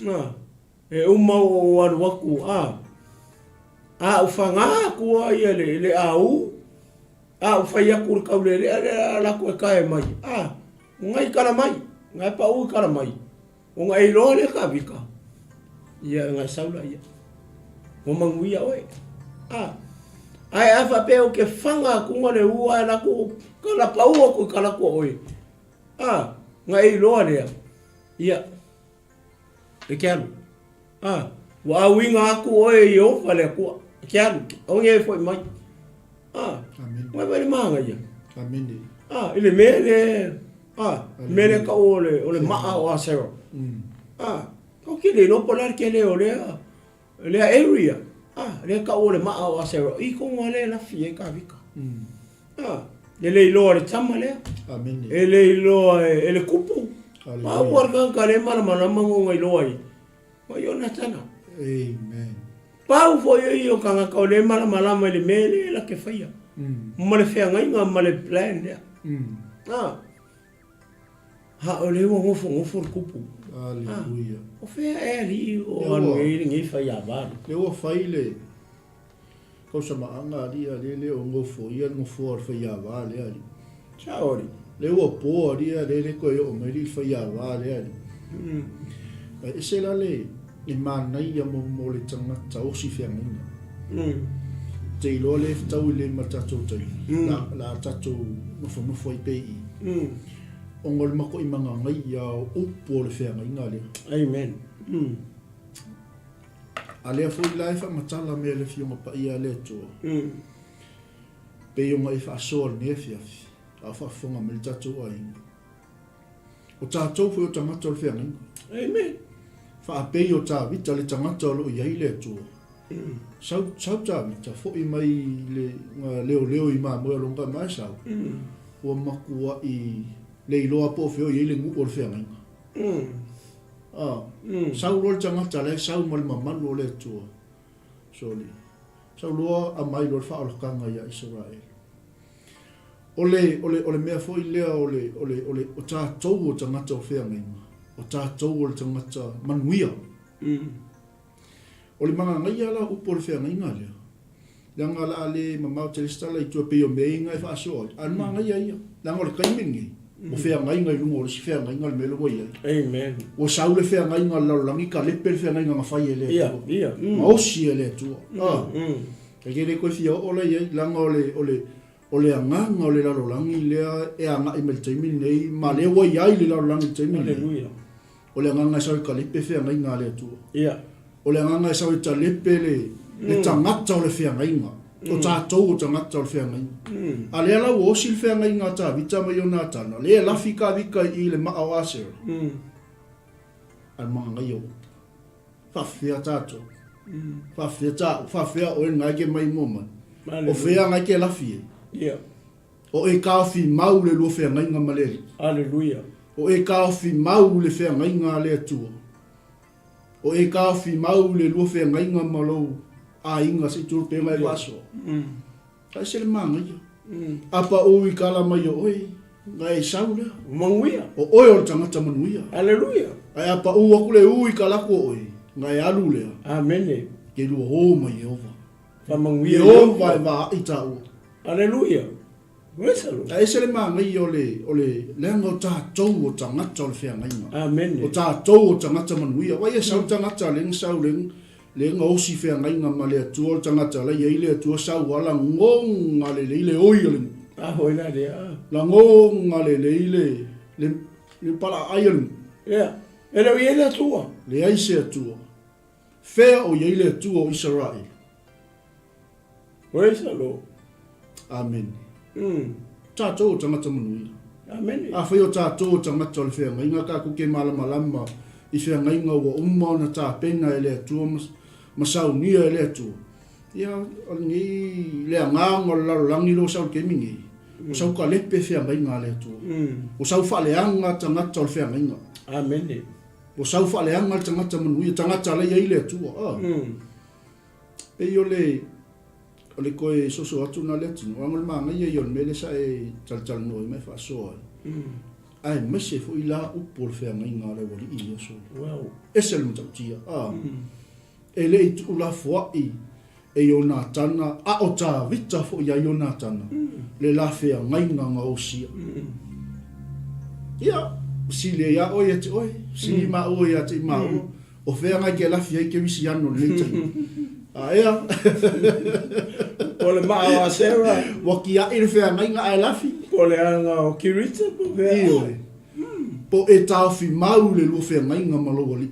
A, e uma ou alu atu, a, a ou faga atu a ia le, le au, a ou fai atu le taulelea lea a latou e tae mai, a, ngai kala mai, ngai pau i kala mai, ona e iloa lea Tavita, ia ngai sau la ia, ua manuia oe, a, ae a faapea ou te faga atu ma le u ae latou kala pau atu i kala atu a oe, A, na e iloa lea, ia, e te alu. A, ua auiga atu oe i Iehofa le Atua, e te alu, aua ne i e foi mai. A, Amene. ua vai le mānaia. Amene. A, i le mea lea, a, mea lea tau o le, o le maa o Asera. A, kau ke le iloa po o le a le tele o lea, lea area. A, lea tau o le maa o Asera, i kona lea e lafi ai Tavita. A, e le iloa e le tama lea. Amene. E le iloa e, e le kupu. Hallelujah. Pau a le tagata le malamalama ngo iloa ai. Ma Ionatana. Amen. Pau foi ai o tagata o le malamalama i le mea le la ke faia. Ma le feagaiga ma le plan lea. A, ha o le ua nofonofo le kupu. Hallelujah. O fea e alii o Lea alu ua- ai lenei faiava. Le ua fai le Tausamaaga alii a lea le o nofoia le nofoa o le faiava lea alii. Sao alii. Le ua po alii a lea le toe oo mai alii le faiava lea alii. Ae ese la le. E manaia mo mo le tagata osi feagaiga. Te iloa le fetau i le ma le tatou taimi, la la tatou nofonofo ai pea i i. Ona o le makuai magagaia o upu o le feagaiga lea. Amen. A lea foi la e faamatala mea le Afioga Paia a le Atua. Pei ona e faasoa i lenei afiafi, a o faafofoga mai le tatou aiga. O tatou foi o tagata o le feagaiga. Amen. Faapei o Tavita le tagata o lo o i ai le Atua. Sau, sau Tavita, foi mai le leoleo i mamoe a Longa ma e sau. Ua makuai le iloa po o fea o i ai le nuu o le feagaiga. Ah, sau loa le tagata la e sau ma le mamalu o le Atua. Sorry. Sau loa aumai loa le faaolataga ia Isaraelu. O le, o le, o le mea foi lea o le, o le, o le, o tatou o tagata o feagaiga, o tatou o le tagata manuia. O le magagaia la upu o le feagaiga lea, leaga o le a le mamao tele se tala i tua pei o mea ia e faasoa ai, a o le magaia ia, leaga o le taimi lenei, ua feagaiga i luga o le isi feagaiga le mea lea ua i ai. Amen. Ua sau le feagaiga a le lalolagi, kalepe le feagaiga na fai e le Atua. Ia, ia. Gaosi e le Atua. E ke le koe fia oo la i ai, leaga o le, o le, o le agaga o le lalolagi lea e agai mai le taimi lenei, ma lea ua i ai le lalolagi i le taimi lenei. Aleluia. O le agaga e sau e kalepe feagaiga a le Atua. Ia. O le agaga e sau e talepe le, le tagata o le feagaiga. O tatou o tagata o le feagaiga. A lea la ua osi le feagaiga a Tavita ma Ionatana, lea e lafi Kavika i i le maa o Asera. A le magagaia o upu. Faafefea tatou? Faafefea taʻu? Faafefea oe lena e ke mai mua mai? O fea na e ke lafi ai? Ia. O e kaofi mau le lua feagaiga ma le Alii. Aleluia. O e kaofi mau le feagaiga a le Atua. O e kaofi mau le lua feagaiga ma lou aiga se i tulou pea e faasoa. Ka ese le manaia. A pau i kala mai o oe, na e sau lea. Manuia. O oe o le tagata manuia. Aleluia. Ae a pau aku le u i kala aku o oe, na e alu lea. Amene. Ke lua o mai Ieova. Faamanuia. Ieova e vaai taua. Aleluia. Praise the Lord. A ese le manaia o le, o le, leaga o tatou o tagata o le feagaiga. Amene. O tatou o tagata manuia. Wai e sau tagata le sau le Le gaosi feagaiga ma le Atua o le tagata la i ai le Atua sau a lagoga lelei le oi o le nuu. A hoi la lea. Lagoga lelei le, le, le palaai o le nuu. Ia, e le o i ai le Atua. Leai se Atua. Fea o i ai le Atua o Isaraelu? Praise the Lord. Amene. Tatou o tagata manuia. Amene. Afai o tatou o tagata o le feagaiga, tatou te malamalama i feagaiga ua uma ona tapena e le Atua ma saunia e le Atua, ia, o lenei, le agaga o le lalolagi lea ua sau i le taimi nei, ua sau kalepe feagaiga a le Atua. Ua sau faaleaga tagata o le feagaiga. Amene. Ua sau faaleaga le tagata manuia, tagata la i ai le Atua. Pei o le o le toe soso atu lena Leatino, aua o le manaia ia o le mea lea sa e talatalanoa ai ma e faasoa ai. Aemaise foi la upu o le feagaiga a le aualii i aso ia. Ese le matautia, a. E le i tuulafoai e Ionatana, a o Tavita foi ia Ionatana, le la feagaiga na osia. Ia, sili ai a oe ia te oe, sili maua ia te i maua. O fea ngai ke lafi ai kerisiano i lenei taimi? A ea? Po o le maa o Asera. Ua kiaʻi le feagaiga ae lafi. Po o le aga o Kirita po o fea. Ioe. Po e taofi mau le lua feagaiga ma lou alii.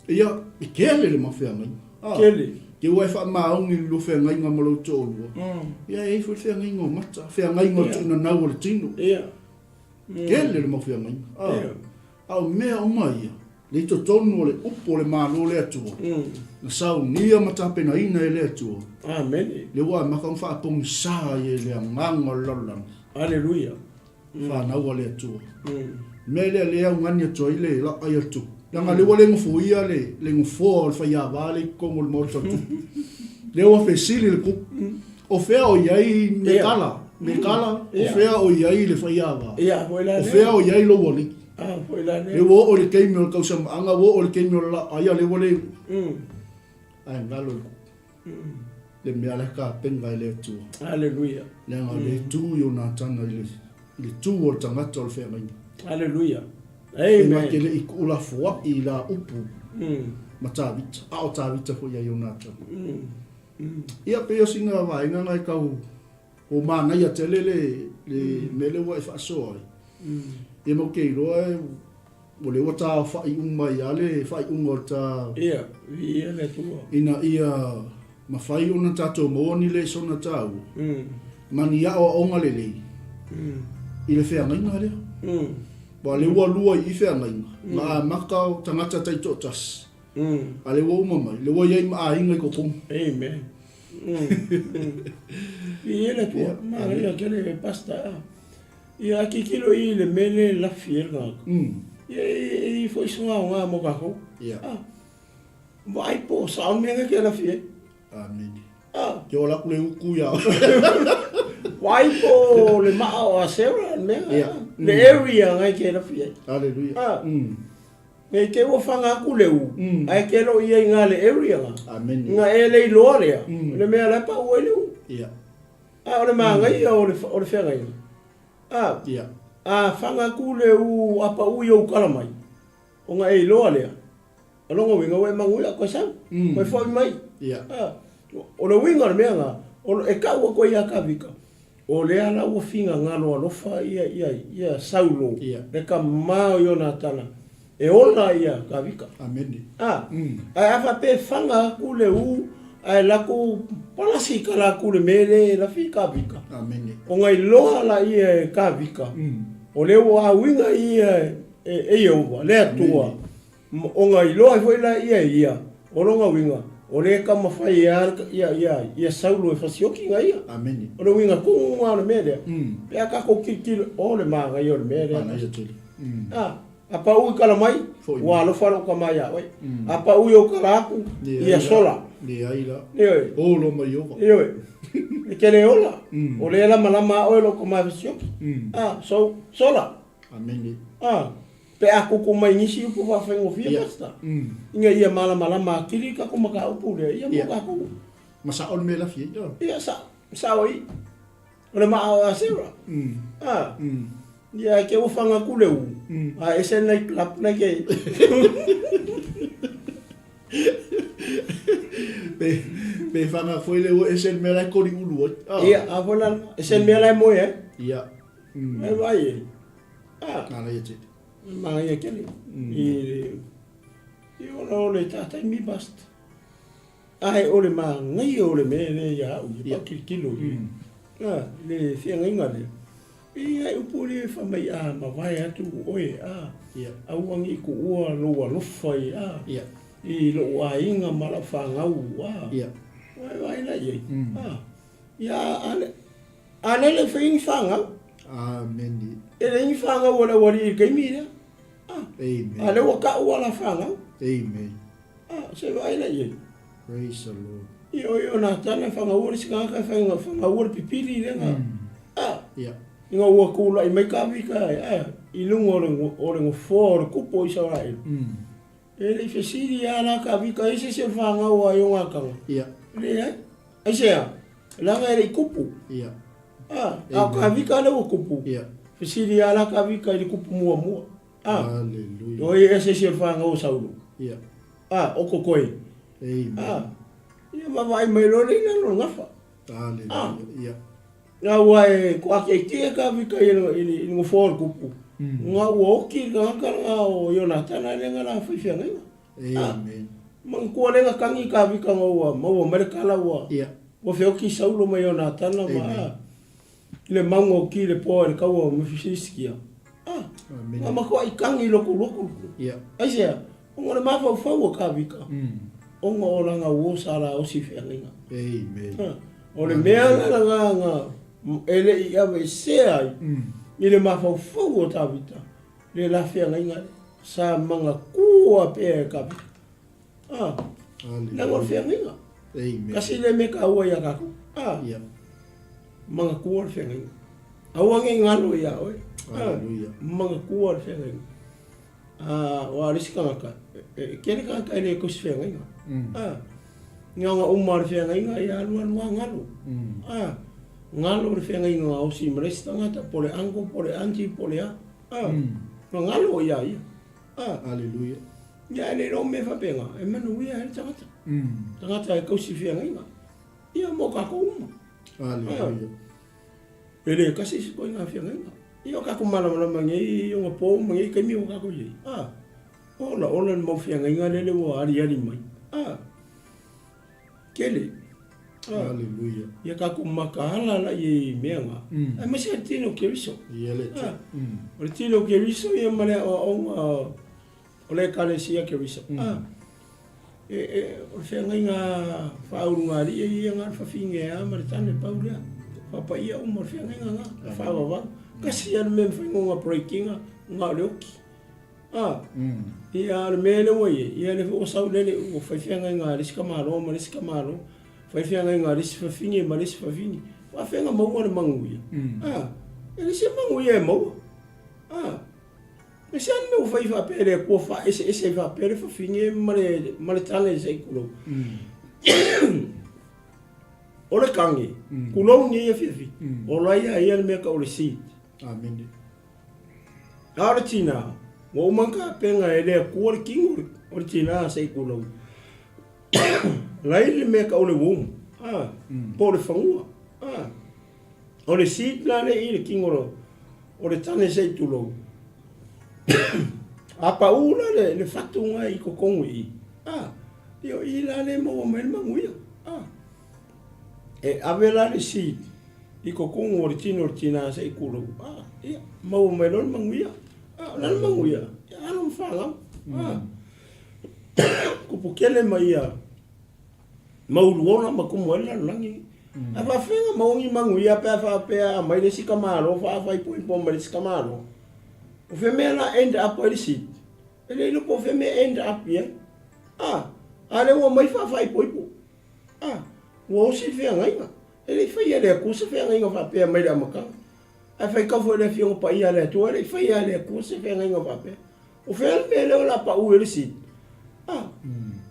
Ia, e kele le mau feagaiga. Kele. Ke ua e faamaoni le lua feagaiga ma lou toalua. Ia, e i ai foi le feagaiga o mata, feagaiga o le tuunanau o le tino. Ia. Kele le mau feagaiga. A o mea uma ia, le i totonu o le upu o le Malo o le Atua, na saunia ma tapenaina e le Atua. Amene. Lea ua amata ona faapogisā ai e le agaga o le lalolagi. Aleluia. Fanau a le Atua. Mea lea lea e augani atu ai le laai o le tupu. Leaga lea ua le nofoia le, le nofoa o le faiava lea i totonu o le maota o le tupu. Lea ua fesili le tupu. O fea o i ai Mekala? Mekala, o fea o i ai le faiava? O fea o i ai lou alii? Lea ua oo i le taimi o le tausamaaga, ua oo i le taimi o le laaia, lea ua le... Ae galo i le mea la e tapena e le Atua. Aleluia. Leaga o lea e tu Ionatana i le tu o le tagata o le feagaiga. Aleluia. Amen. E na te le i tuulafoai i la upu. ma Tavita, a o Tavita foi ia Ionatana. Ia, pei o sina vaega na e tau o manaia tele le le mea lea ua e faasoa ai. Ia ma ou te iloa e o lea ua taofa'i uma ai lava le faaiuga o le ta Ia, viia le Atua. Ina ia mafai ona tatou maua ni lesona taua ma ni aoaoga lelei i le feagaiga lea. Aua o lea ua lua i i feagaiga, na amata o tagata taitoatasi, a o lea ua uma mai, lea ua i ai ma aiga i totonu. Amen. Viia le Atua. Manaia tele Pastor. Ia tilotilo i le mea lea e lafi ai le tagata. Ia e i ai foi se aoga mo tatou. Ia. Ah. Vaai po o sao le mea lea e te lafi ai. Amene. Ah. Ke ola atu le utu ia. Vaai po o le maa o Asera le mea. Ia. Le area ngai te lafi ai. Hallelujah. Ah. Nei te ua fanga atu le u, ae ke lo ia i ngā le area nga. Amene. Nga e le iloa lea, le mea la e pau ai le u. Ia. A o le manaia o le, o le feagaiga, a, Ia. a fanga atu le u a pau i ou kala mai, ona e iloa lea, o lona uiga ua e manuia, koe sau, koe foi mai. Ia. A, o le uiga o le mea lena, o, e tau atu ai ia Kavika, o lea la ua finagalo alofa ia, ia, ia Saulo, Ia. le tama o Ionatana, E ola ia Kavika. Amene. A, ae a faapea e fanga atu le u, ae latou palasi i kala atu le mea lea e lafi i Kavika. Amene. Ona iloa laia e Kavika, o lea ua auiga ia e Ieova, le Atua, ona iloa ai foi laia e ia, o lona uiga, o lea e taumafai e ia Saulo e fasioki na ia. Amene. O le uiga tonu lena o le mea lea. Pe a tatou tilotilo, o le manaia o le mea lea. Manaia tele. A. A pau i kala mai, ua alofa lou tama iā oe. A pau i ou kala atu, ia sola. Leai la. Ioe. Olo mai ova. Ioe. E te le ola. O lea e lamalama a oe lou tama e fesioki. A, so, sola. Amene. A, pe a kuku mai nisi upu faafaigofie, Pastor. Ina ia malamalama atili tatou mataupu lea, ia mo tatou. Ma sao le mea e lafi ai. Ia, sao, sao i. O le maa o Asera. A. Ia, ke ua fanga atu le u. A ese nai club nai ke. Pe, pe fanga foi le ua ese le mea la e kori ulu ai. Ah. Ia, a foi la, ese le mea la e moe ai. Ia. E vai e. A. Nā ia te. Manaia kele. I, i ona o le tātai mi bast. Ae o le manaia o le mea lea ia au, e patilotilo i le feagaiga lea, e i ai upu lea e fai mai, a mavae atu oe, a, aua ne i tuua lou alofa i, a, i lou aiga ma lau fanau, a, vaevae la i ai, a, ia, a lele e fai ai ni fanau. Amene. E leai ni fanau a le aualii i le taimi lea, a, Amen. a lea ua tau a la fanau. Amen. A, se vaai la i ai. Praise the Lord. Ia, o Ionatana e fagaua le isi tagata e fagaua le pipili lea na. A, Ia. ina ua tulai mai Kavika a, i luga o le, o le nofoa o le kupu o Isaraelu. E le i fesili lava la Kavika e se isi o le fanau a Ionatana. Ia. Leai. Aisea? Leaga e le i kupu. Ia. A, a o Kavika lea ua kupu. Ia. Fesili lava la Kavika i le kupu muamua. A, Hallelujah. o ai se isi o le fanau o Saulo. Ia. A, o Kokoe. Amen. A, ia vaavaai mai loa lea i lalo o le gafa. Hallelujah. Ia. Nga ua e kuakeikia ka vika i le, i le, i le nofoa o le kupu. Nga ua oki le tagata nga o Ionatana lea nga la faifeagaiga. Amen. Manatua lea na tangi ka vika nga ua maua mai le kala ua, Ia. ua feoki Saulo ma Ionatana ma, Amen. a, i le mauga o ki le poa i le kaua o Mefisikia. A, Amen. nga matuai tangi i loku loku. Ia. Aisea, ona o le mafaufau o Kavika, ona o lana uo sa la osi feagaiga. Amen. Ha, o le mea lena nga, nga e le i aveesea ai i le mafaufau o Tavita, le la feagaiga lea, sa manatua pea e Kavika. Ha, leaga o le feagaiga. Amen. Kasi le mea taua ia tatou. Ha, Ia. manatua le feagaiga. Aua ne i galo ia oe. Ha, Hallelujah. manatua le feagaiga. A, aua o le isi tagata, e tele tagata e le tausi feagaiga. A, ina uma le feagaiga, ia alu alu lava galo. A, galo le feagaiga gaosi ma le isi tagata, po o le uncle, po o le aunty, po o le a. A, na galo ia ia. A. Hallelujah. Ia, ae le iloa mea faapena, e manuia ai le tagata. Tagata e tausi feagaiga. Ia, mo tatou uma. Aleluia. E le tasi se ituaiga feagaiga. Ia, o tatou malamalama nei i ona po ma nei taimi ua tatou i ai. A, ola ola le mau feagaiga lele ua aliali mai. A, tele. A, Aleluia. Ia tatou mataala la i mea na. Aemaise le tino o Keriso. Ia le A, o le tino o Keriso ia ma le aoaoga o le Ekalesia Keriso. A, e, e, o le feagaiga faaulugalii ia na o le fafine lava ma le tane pau lea. Faapaia uma o le feagaiga na, le faavavau. Tasi lava le mea e mafai ona break ina, na o le oti. A, ia, a o le mea lea ua i ai, ia lea foi ua sau lele ua fai feagaiga a le isi tamaloa ma le isi tamaloa, fai feagaiga a le isi fafine ma le isi fafine. Faafeaga maua le manuia? A, e leai se manuia e maua. A, e se a le mea ua fai faapea e le Atua faaeseese ai faapea le fafine ma le, ma le tane se i tulou. O le kage, tulou nei afiafi, o la ia ia le mea tau o le seed. Amene. A o le tinā, ua uma ona tapena e le Atua le tino o le tinā se i tulou. Lai le mea tau o le womb, a, po o le fanua, a. O le seed la lea i le tino o le tane se i tulou. A pau la le, le fatu na i totonu i i, a, ia o i la lea e maua mai ai le manuia, a. E ave la le seed i totonu o le tino o le tina se i tulou, a, ia, maua mai loa le manuia. A, o le a le manuia? Ia, alo ma fanau. A, tupu tele ma ia mauluola ma tumu ai le lalolagi. A faafefea ona maua ni manuia pe a faapea a aumai le isi tamaloa faafaipoipo mai le isi tamaloa? O fea mea la end up ai le seed? E le iloa po o fea mea end up i ai. A, a lea ua aumai faafaipoipo. A, ua osi le feagaiga. E le i faia e le Atua se feagaiga faapea mai le amataga. Ae faitau foi i le Afioga Paia a le Atua, e le i faia e le Atua se feagaiga faapea. O fea le mea lea o le a pau ai le seed? A,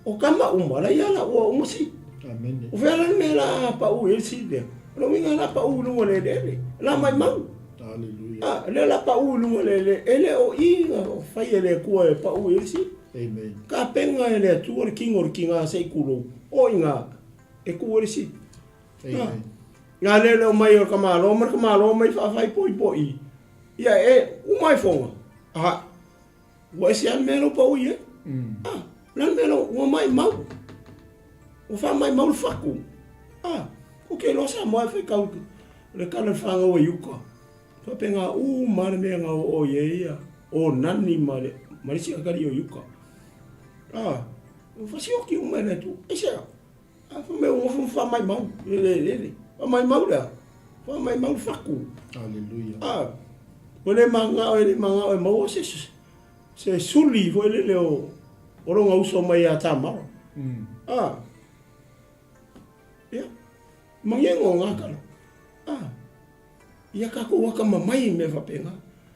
o tama uma, la ia la ua uma seed. Amene. O fea la le mea la a pau ai le seed lea? O le uiga la pau i luga o le eleele, la maimau. Aleluia. A, lea la pau i luga o le eleele, e le o i na fai e le Atua e pau ai le seed. Amen. Tapena e le Atua le tino o le tina se i tulou, o i ina e tu ai le seed. Amen. Nga lele o mai o le tamaloa ma le tamaloa mai faafaipoipoi. Ia e uma ai foga. A, ua ese lava le mea lea ua pau i ai. A, o le a le mea lea ua maimau. Ua faamaimau le fatu. A, ou te iloa Samoa e faitau le tala i le fanau a Iuta. Faapena uma lava le mea na oo i ai ia o Nani ma le ma le isi atalii o Iuta. A, ua fasioki uma e le Atua. Aisea? A fai mai ua nofo ma faamaimau i le eleele. Faamaimau le a? Faamaimau le fatu. Aleluia. A, ua le manao e le manao e maua se se suli foi lele o o lona uso mai ia Tamara. A, ia, manino na tala. A, Ia tatou atamamai i mea faapena.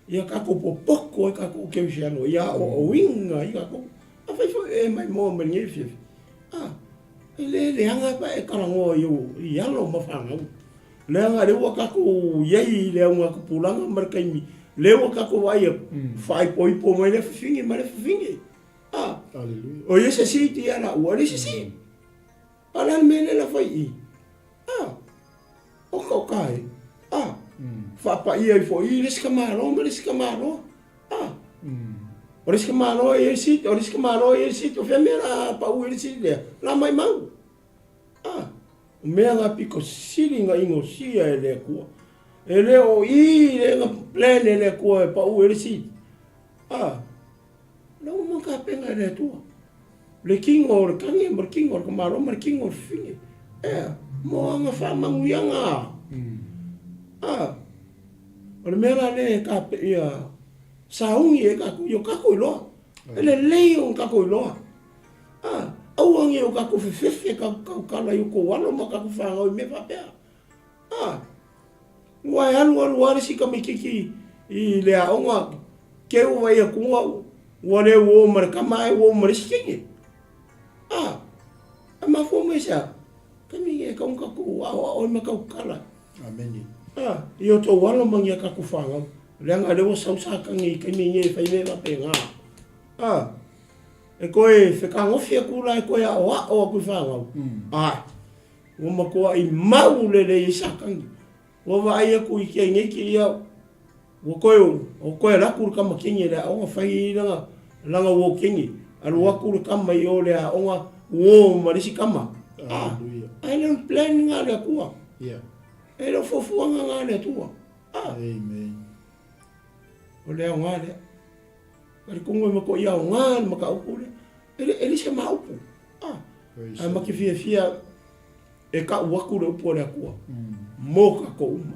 Ia tatou popoto ai tatou kerisiano ia aoaoina ai tatou. Afai foi e maimoa mai lenei afiafi, a, e le leaga pe a e talanoa i ou i alo ma fanau. Leaga lea ua tatou i ai i le augatupulaga ma le taimi, lea ua tatou vaai atu, faaipoipo mai lea fafine ma lea fafine. A, o ia se isi ia laua, e leai se isi. A o le a le mea lea la fai i i? A, oka oka e. A, faapaia ifo i le isi tamaloa ma le isi tamaloa. A, o le isi tamaloa e i ai le seat, o le isi tamaloa e i ai le seat, o fea mea la pau ai le seat lea? La maimau. A, o mea na pito sili na inosia e le Atua. E le o i le na plan e le Atua e pau ai le seat. A, la ua uma tapena e le Atua. Le tino o le tane ma le tino o le tamaloa ma le tino o le fafine. Ea, mo ana faamanuiaga. A, o le mea la lea e tape, ia sauni ai tatou, ia o tatou iloa. E lelei ona tatou iloa. A, aua ne i o tatou fefefe tatou tautala i o tou alo ma tatou fanau i mea faapea. A, ua e alu alu lava le isi tamaititi i le aoga, te ua vaai atu ua le uo ma le tama ae uo ma le isi teine. A, e mafua mai i se a? Taimi nei e tatau ona tatou aoao ai ma tautala. Amene. A, i o tou alo ma ni a tatou fanau, leaga o lea ua sau Satani i taimi nei e fai mea faapena. A. E toe fetagofi atu la e toe aoao atu i fanau. Ae, ua matuai mau lelei ai Satani. Ua vaai atu i teineiti ia, ua toe, ua toe alu atu le tama teine i le aoga fai ai lana, lana uo teine. Alu atu le tama i o i le aoga, uo ma le isi tama. Ah, ae le o le plan lena a le Atua. E le o fuafuaga lena a le Atua. Ah. Amen. O le aoga lea. Talitonu e matuai aoga le mataupu lea. E le, e le se ma upu. Ah. Ae ma te fiafia e tau atu le upu a le Atua mo tatou uma.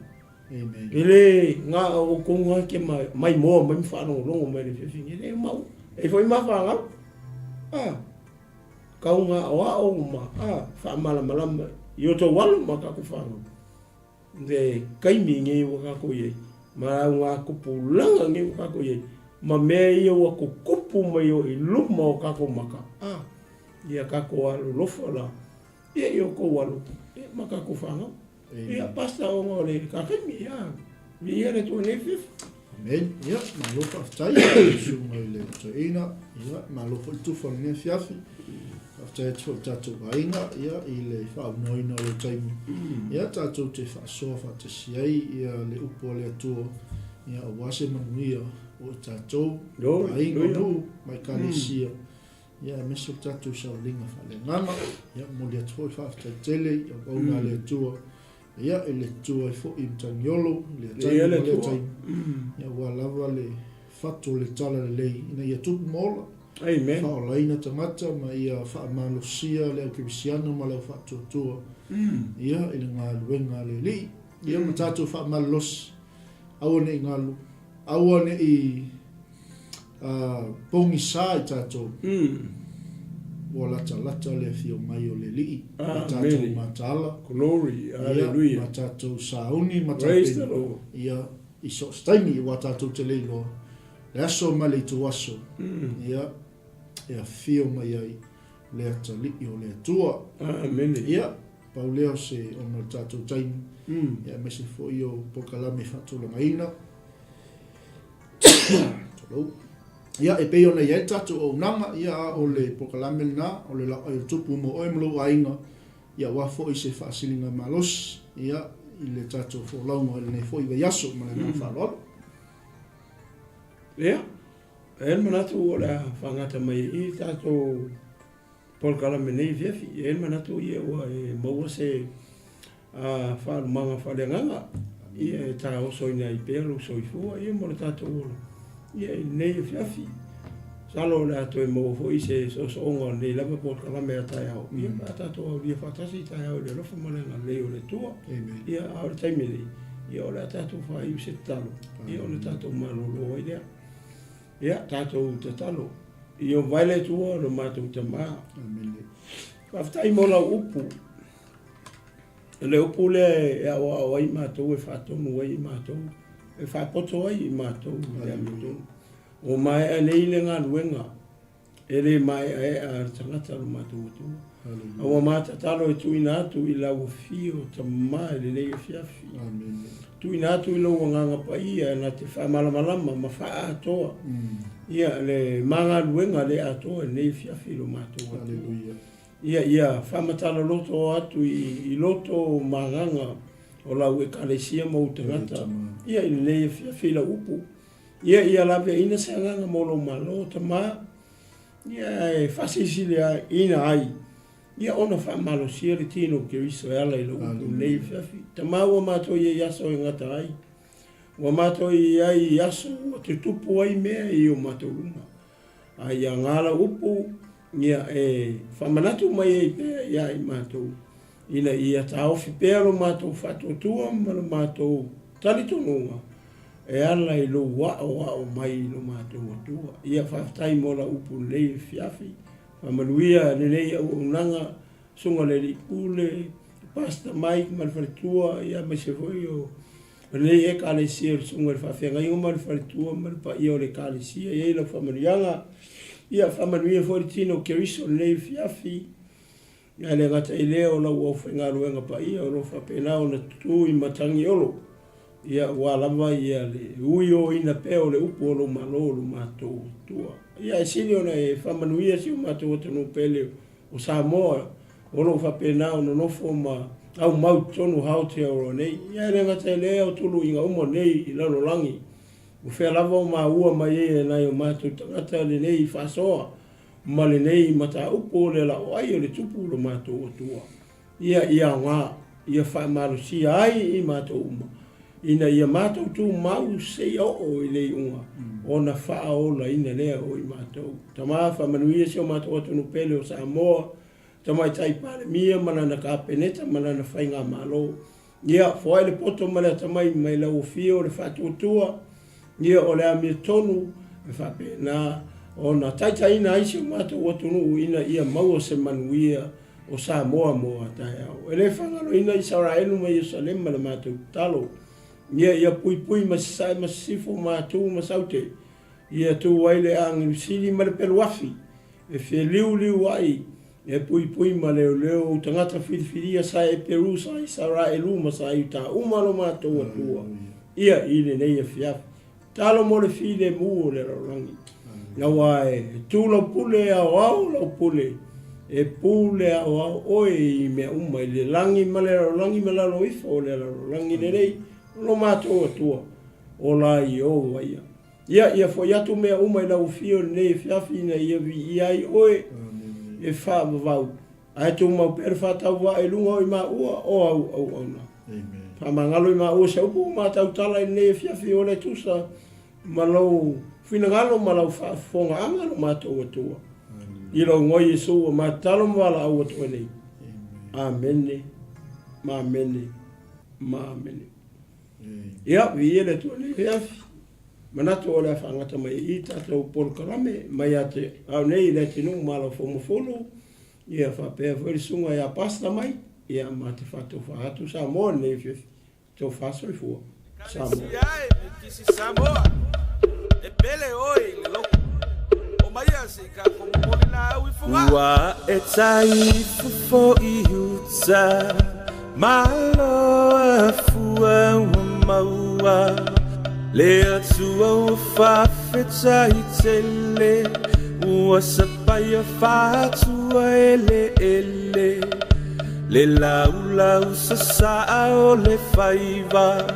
Amen. E le na o outou na te maimoa mai ma faalogologo mai i le afiafi nei. E le mau. E foi ma fanau. Ah. Kau ngā aoao ma ah, faamalamalama i o tou alo ma tatou fanau. Le taimi nei ua tatou i ai, ma au ngā tupulaga nei ua tatou i ai, ma mea ia ua tutupu mai o i luma o tatou maka, a, ia tatou alolofa la, ia i outou alo, ia, ma tatou fanau. Ia, Pastor, ona o le ta taimi, ia, viia le Atua i lenei afiafi. Amen. Ia, malo faafetai i le susuga i le toeaina. Ia, malo foi le tufa o lenei afiafi. Faafetai atu foi i le tatou aiga, ia, i le faaunoaina o le taimi. Ia, tatou te faasoa faatasi ai, ia, le upu a le Atua, ia, aua se manuia o i tatou, aiga, nuu, ma ekalesia. Ia, aemaise o le tatou sauniga faaleagaga. Ia, momoli atu foi le faafetai tele i auauna a le Atua. Ia, i le tutu ai foi i Matagiolo, i lea taimi ma lea taimi. Ia, aua lava le fatu o le talalelei ina ia tupu ma ola. Amen. Faaolaina tagata ma ia faamalosia le au kerisiano ma le au faatuatua. Ia, i le galuega a le Alii. Ia, ma tatou faamalolosi, aua ne i galu, aua ne i pogisa i tatou, ua latalata le afio mai o le Alii, ma tatou mataala, Glory, hallelujah. ma tatou sauni ma Praise the Lord. ia, i so o se taimi, aua tatou te le iloa le aso ma le ituaso, ia, e afio mai ai le atalii o le Atua. Amene. Ia, pau lea o se ona o le tatou taimi, ia, aemaise foi o polokalame faatulagaina. Tulou. Ia, e pei ona i ai le tatou auaunaga, ia, a o le polokalame lena, o le laʻai o le tupu mo oe ma lou aiga, ia, aua foi se faasiliga malosi, ia, i le tatou folauga i lenei foi vaiaso ma le agaga faaaloalo. Ia, e i ai le manatu o le a faagata mai i i le tatou polokalame nei afiafi. E i ai le manatu ia ua e maua se faalumaga faaleagaga ia e taosoina ai pea lou soifua ia mo le tatou ola ia i lenei afiafi. Masalo o le a toe maua foi se soosooga o lenei lava polokalame a taeao ia pe a tatou aulia faatasi i taeao i le alofa ma le agalelei o le Atua. Ia a o le taimi nei ia o le a tatou faaiu se tatalo ia ona tatou malolo ai lea. Ia tatou tatalo. Ia vae le Atua lo matou Tama. Faafetai mo lau upu. O le upu lea e aoao ai matou, e faatonu ai matou, e faapoto ai i matou i le amiotonu. Ua maea nei le galuega, e le maeaea a le tagata lo matou Atua. A ua matatalo e tuuina atu i lau afio Tama i lenei afiafi. Tuuina atu i lou Agaga Paia na te faamalamalama ma faaatoa ia le ma galuega le atoa i lenei afiafi lo matou Atua. Ia, ia faamatala-loto atu i, i loto o magaga o lau Ekalesia ma ou tagata, ia, i lenei afiafi i lau upu. Ia, ia laveaiina se agaga mo lou Malo, Tama, ia, e faasilasila ai, ia, ona faamalosia le tino o Keriso e ala i lau upu i lenei afiafi. Tama, ua matou i ai i aso e gata ai, ua matou i ai i aso ua tutupu ai mea i o matou luma. A ia ngā lau upu, ia e faamanatu mai ai pea iā i matou, ina ia taofi pea lo matou faatuatua ma lo matou talitonuga e ala i lou aoao mai i lo matou Atua. Ia faafetai mo lau upu lelei afiafi, faamanuia lenei auaunaga, Susuga le Alii Pule, Pastor Mike ma le faletua, ia aemaise foi o O lenei Ekalesia o le Susuga i le Faafeagaiga ma le Faletua ma le paia o le Ekalesia, e i ai lau faamanuiaga. Ia faamanuia foi le tino o Keriso i lenei afiafi. Ae le gata i lea o lau aufaigaluega paia o lo o faapena ona tutu i Matagiolo. Ia ua lava ia le ui o ina pea o le upu o lou malo o lo matou Atua. Ia e sili ona e faamanuia si o matou atunuu pele o Samoa o lo o faapena ona nonofo ma aumau i totonu o Aotearoa nei. Ia e le gata i lea o tuluiga uma nei i lalolagi. O fea lava o maua mai ai e nai o matou tagata lenei faasoa ma lenei mataupu o le laoai o le tupu o lo matou Atua. Ia ia aoga, ia faamalosia ai i matou uma, ina ia matou tumau seia oo i le iuga, ona faaolaina lea o i matou. Tama, faamanuia si o matou atunuu pele o Samoa, Tamaitai Palemia ma lana Kapeneta ma lana Faigamalo. Ia, foai le poto ma le atamai mai lau afio o le faatuatua, ia o le amiotonu e faapena ona taitaiina ai si o matou atunuu ina ia maua se manuia o Samoa mo a taeao. E le faagaloina Isaraelu ma Ierusalema le matou tatalo, ia ia puipui ma sasae ma sisifo ma atu ma saute, ia tu ai le agelu sili ma le peluafi e feliuliu ai e puipui ma leoleo ou tagata filifilia sa Eperu sa Isaraelu ma sa Iuta uma lo matou Atua, ia i lenei afiafi. Talo mo le filemu o le lalolagi. Aua e tu lau pule e aoao lau pule, e pule aoao oe i mea uma i le lagi ma le lalolagi ma lalo ifo o le lalolagi lenei, o lo matou Atua, o la Ieova ia. Ia, ia foi atu mea uma i lau afio i lenei afiafi ina ia viia ai oe e faavavau, ae tumau pea le faatauvaa i luga o i maua o au auauna. Faamagalo i maua se upu ua matautala i lenei afiafi o le tusa ma lou finagalo ma lau faafofogaaga lo matou Atua. I lou igoa Iesu ua matatalo ma valaau atu ai nei. Amene, ma amene, ma amene. Ia, viia le Atua i lenei afiafi. Manatu o le a faagata mai i i tatou polokalame mai ia te au nei i Leatinuu ma Alafomafulu, ia faapea foi le susuga ia Pastor Mike, ia ma te faatofa atu Samoa i lenei afiafi. Tofa soifua. Samoa. Ekalesia e Mikisi Samoa, e pele oe i le lotu. O maia se i kākou momoli laau i Fogaa. Ua e tai fofo i uta, malo a fua ua maua, le Atua ua faafetai tele, ua sapaia faatua eleele, le laulau sasaa o le faiva,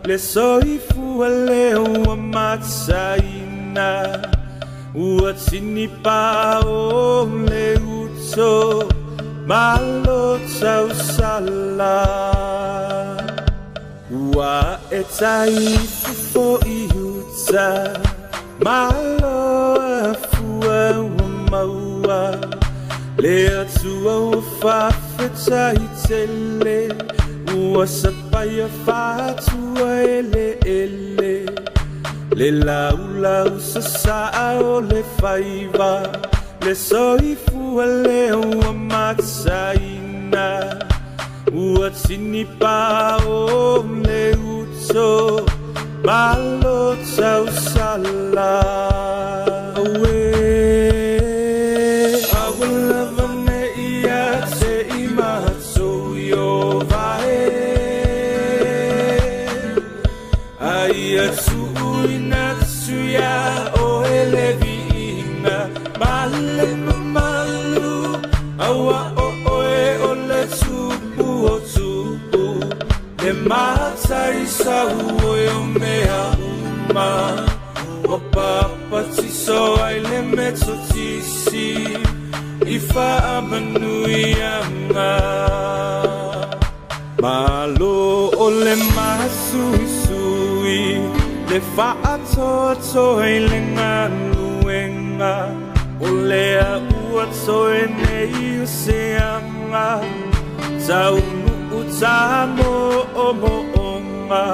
le soifua lea ua mataina, ua tinipa o le uto, malo tausala. Ua e tai fofo i uta, malo a fua ua maua, le Atua ua faafetai tele, ua sapaia faatua eleele, le laulau sasaa o le faiva, le soifua lea ua mataina, ua tinipa o le uto, malo tausala. Aue, aua lava ne ia te i matou i o vae, a ia tuuina atu ia oe le viiga, ma le mamalu, aua o oe o le tupu o tupu, le matai sau oe o mea uma, ua papatiso ai le metotisi, i faamanuiaga. Malo o le masuisui, le faatoatoa i le galuega, o lea ua toe nei o se aga, taunuu tamoomoonga,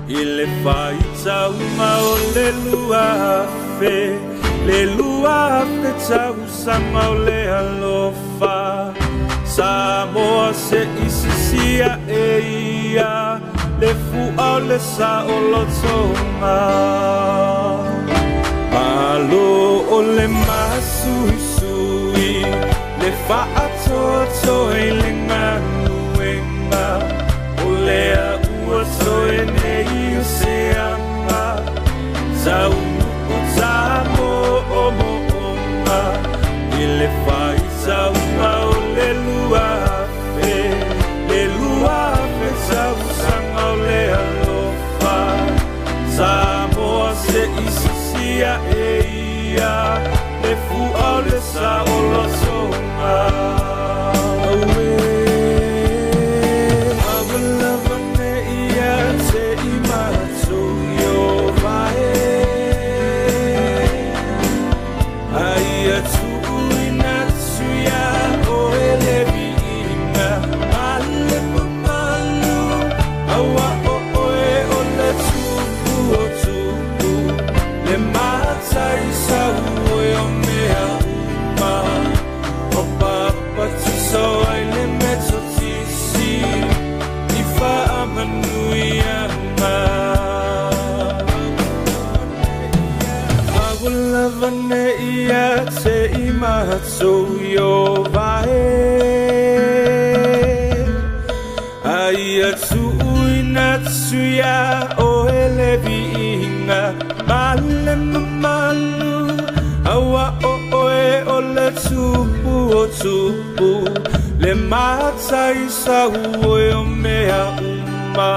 i le faitauga o le 2000, le 2000 tausaga o le alofa, Samoa se isisia e ia, le fua o le saolotoga. Malo o le masuisui, le faatoatoa i le galuega, o lea ua toe nei o Taunuu sa mo'omo'oga i le faitauga o le 2000, le 2000 tausaga o le alofa. Samoa se'i sisi a'e ia le fu'a o le sa'olotoga. Auē, lava lava nei ia te i matou Ieova e, a ia tuuina atu iā oe le viiga ma le mamalu, auā o oe o le Tupu o tupu, le Matai sau oe o mea uma, ua papatiso ai le Metotisi i faamanuiaga. A ua lava nei ia te i matou Ieova e, a ia tuuina atu iā oe le viiga ma le mamalu, auā o oe o le Tupu o tupu, le Matai sau oe o mea uma,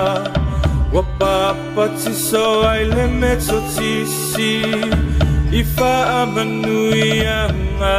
ua papatiso ai le Metotisi i faamanuiaga.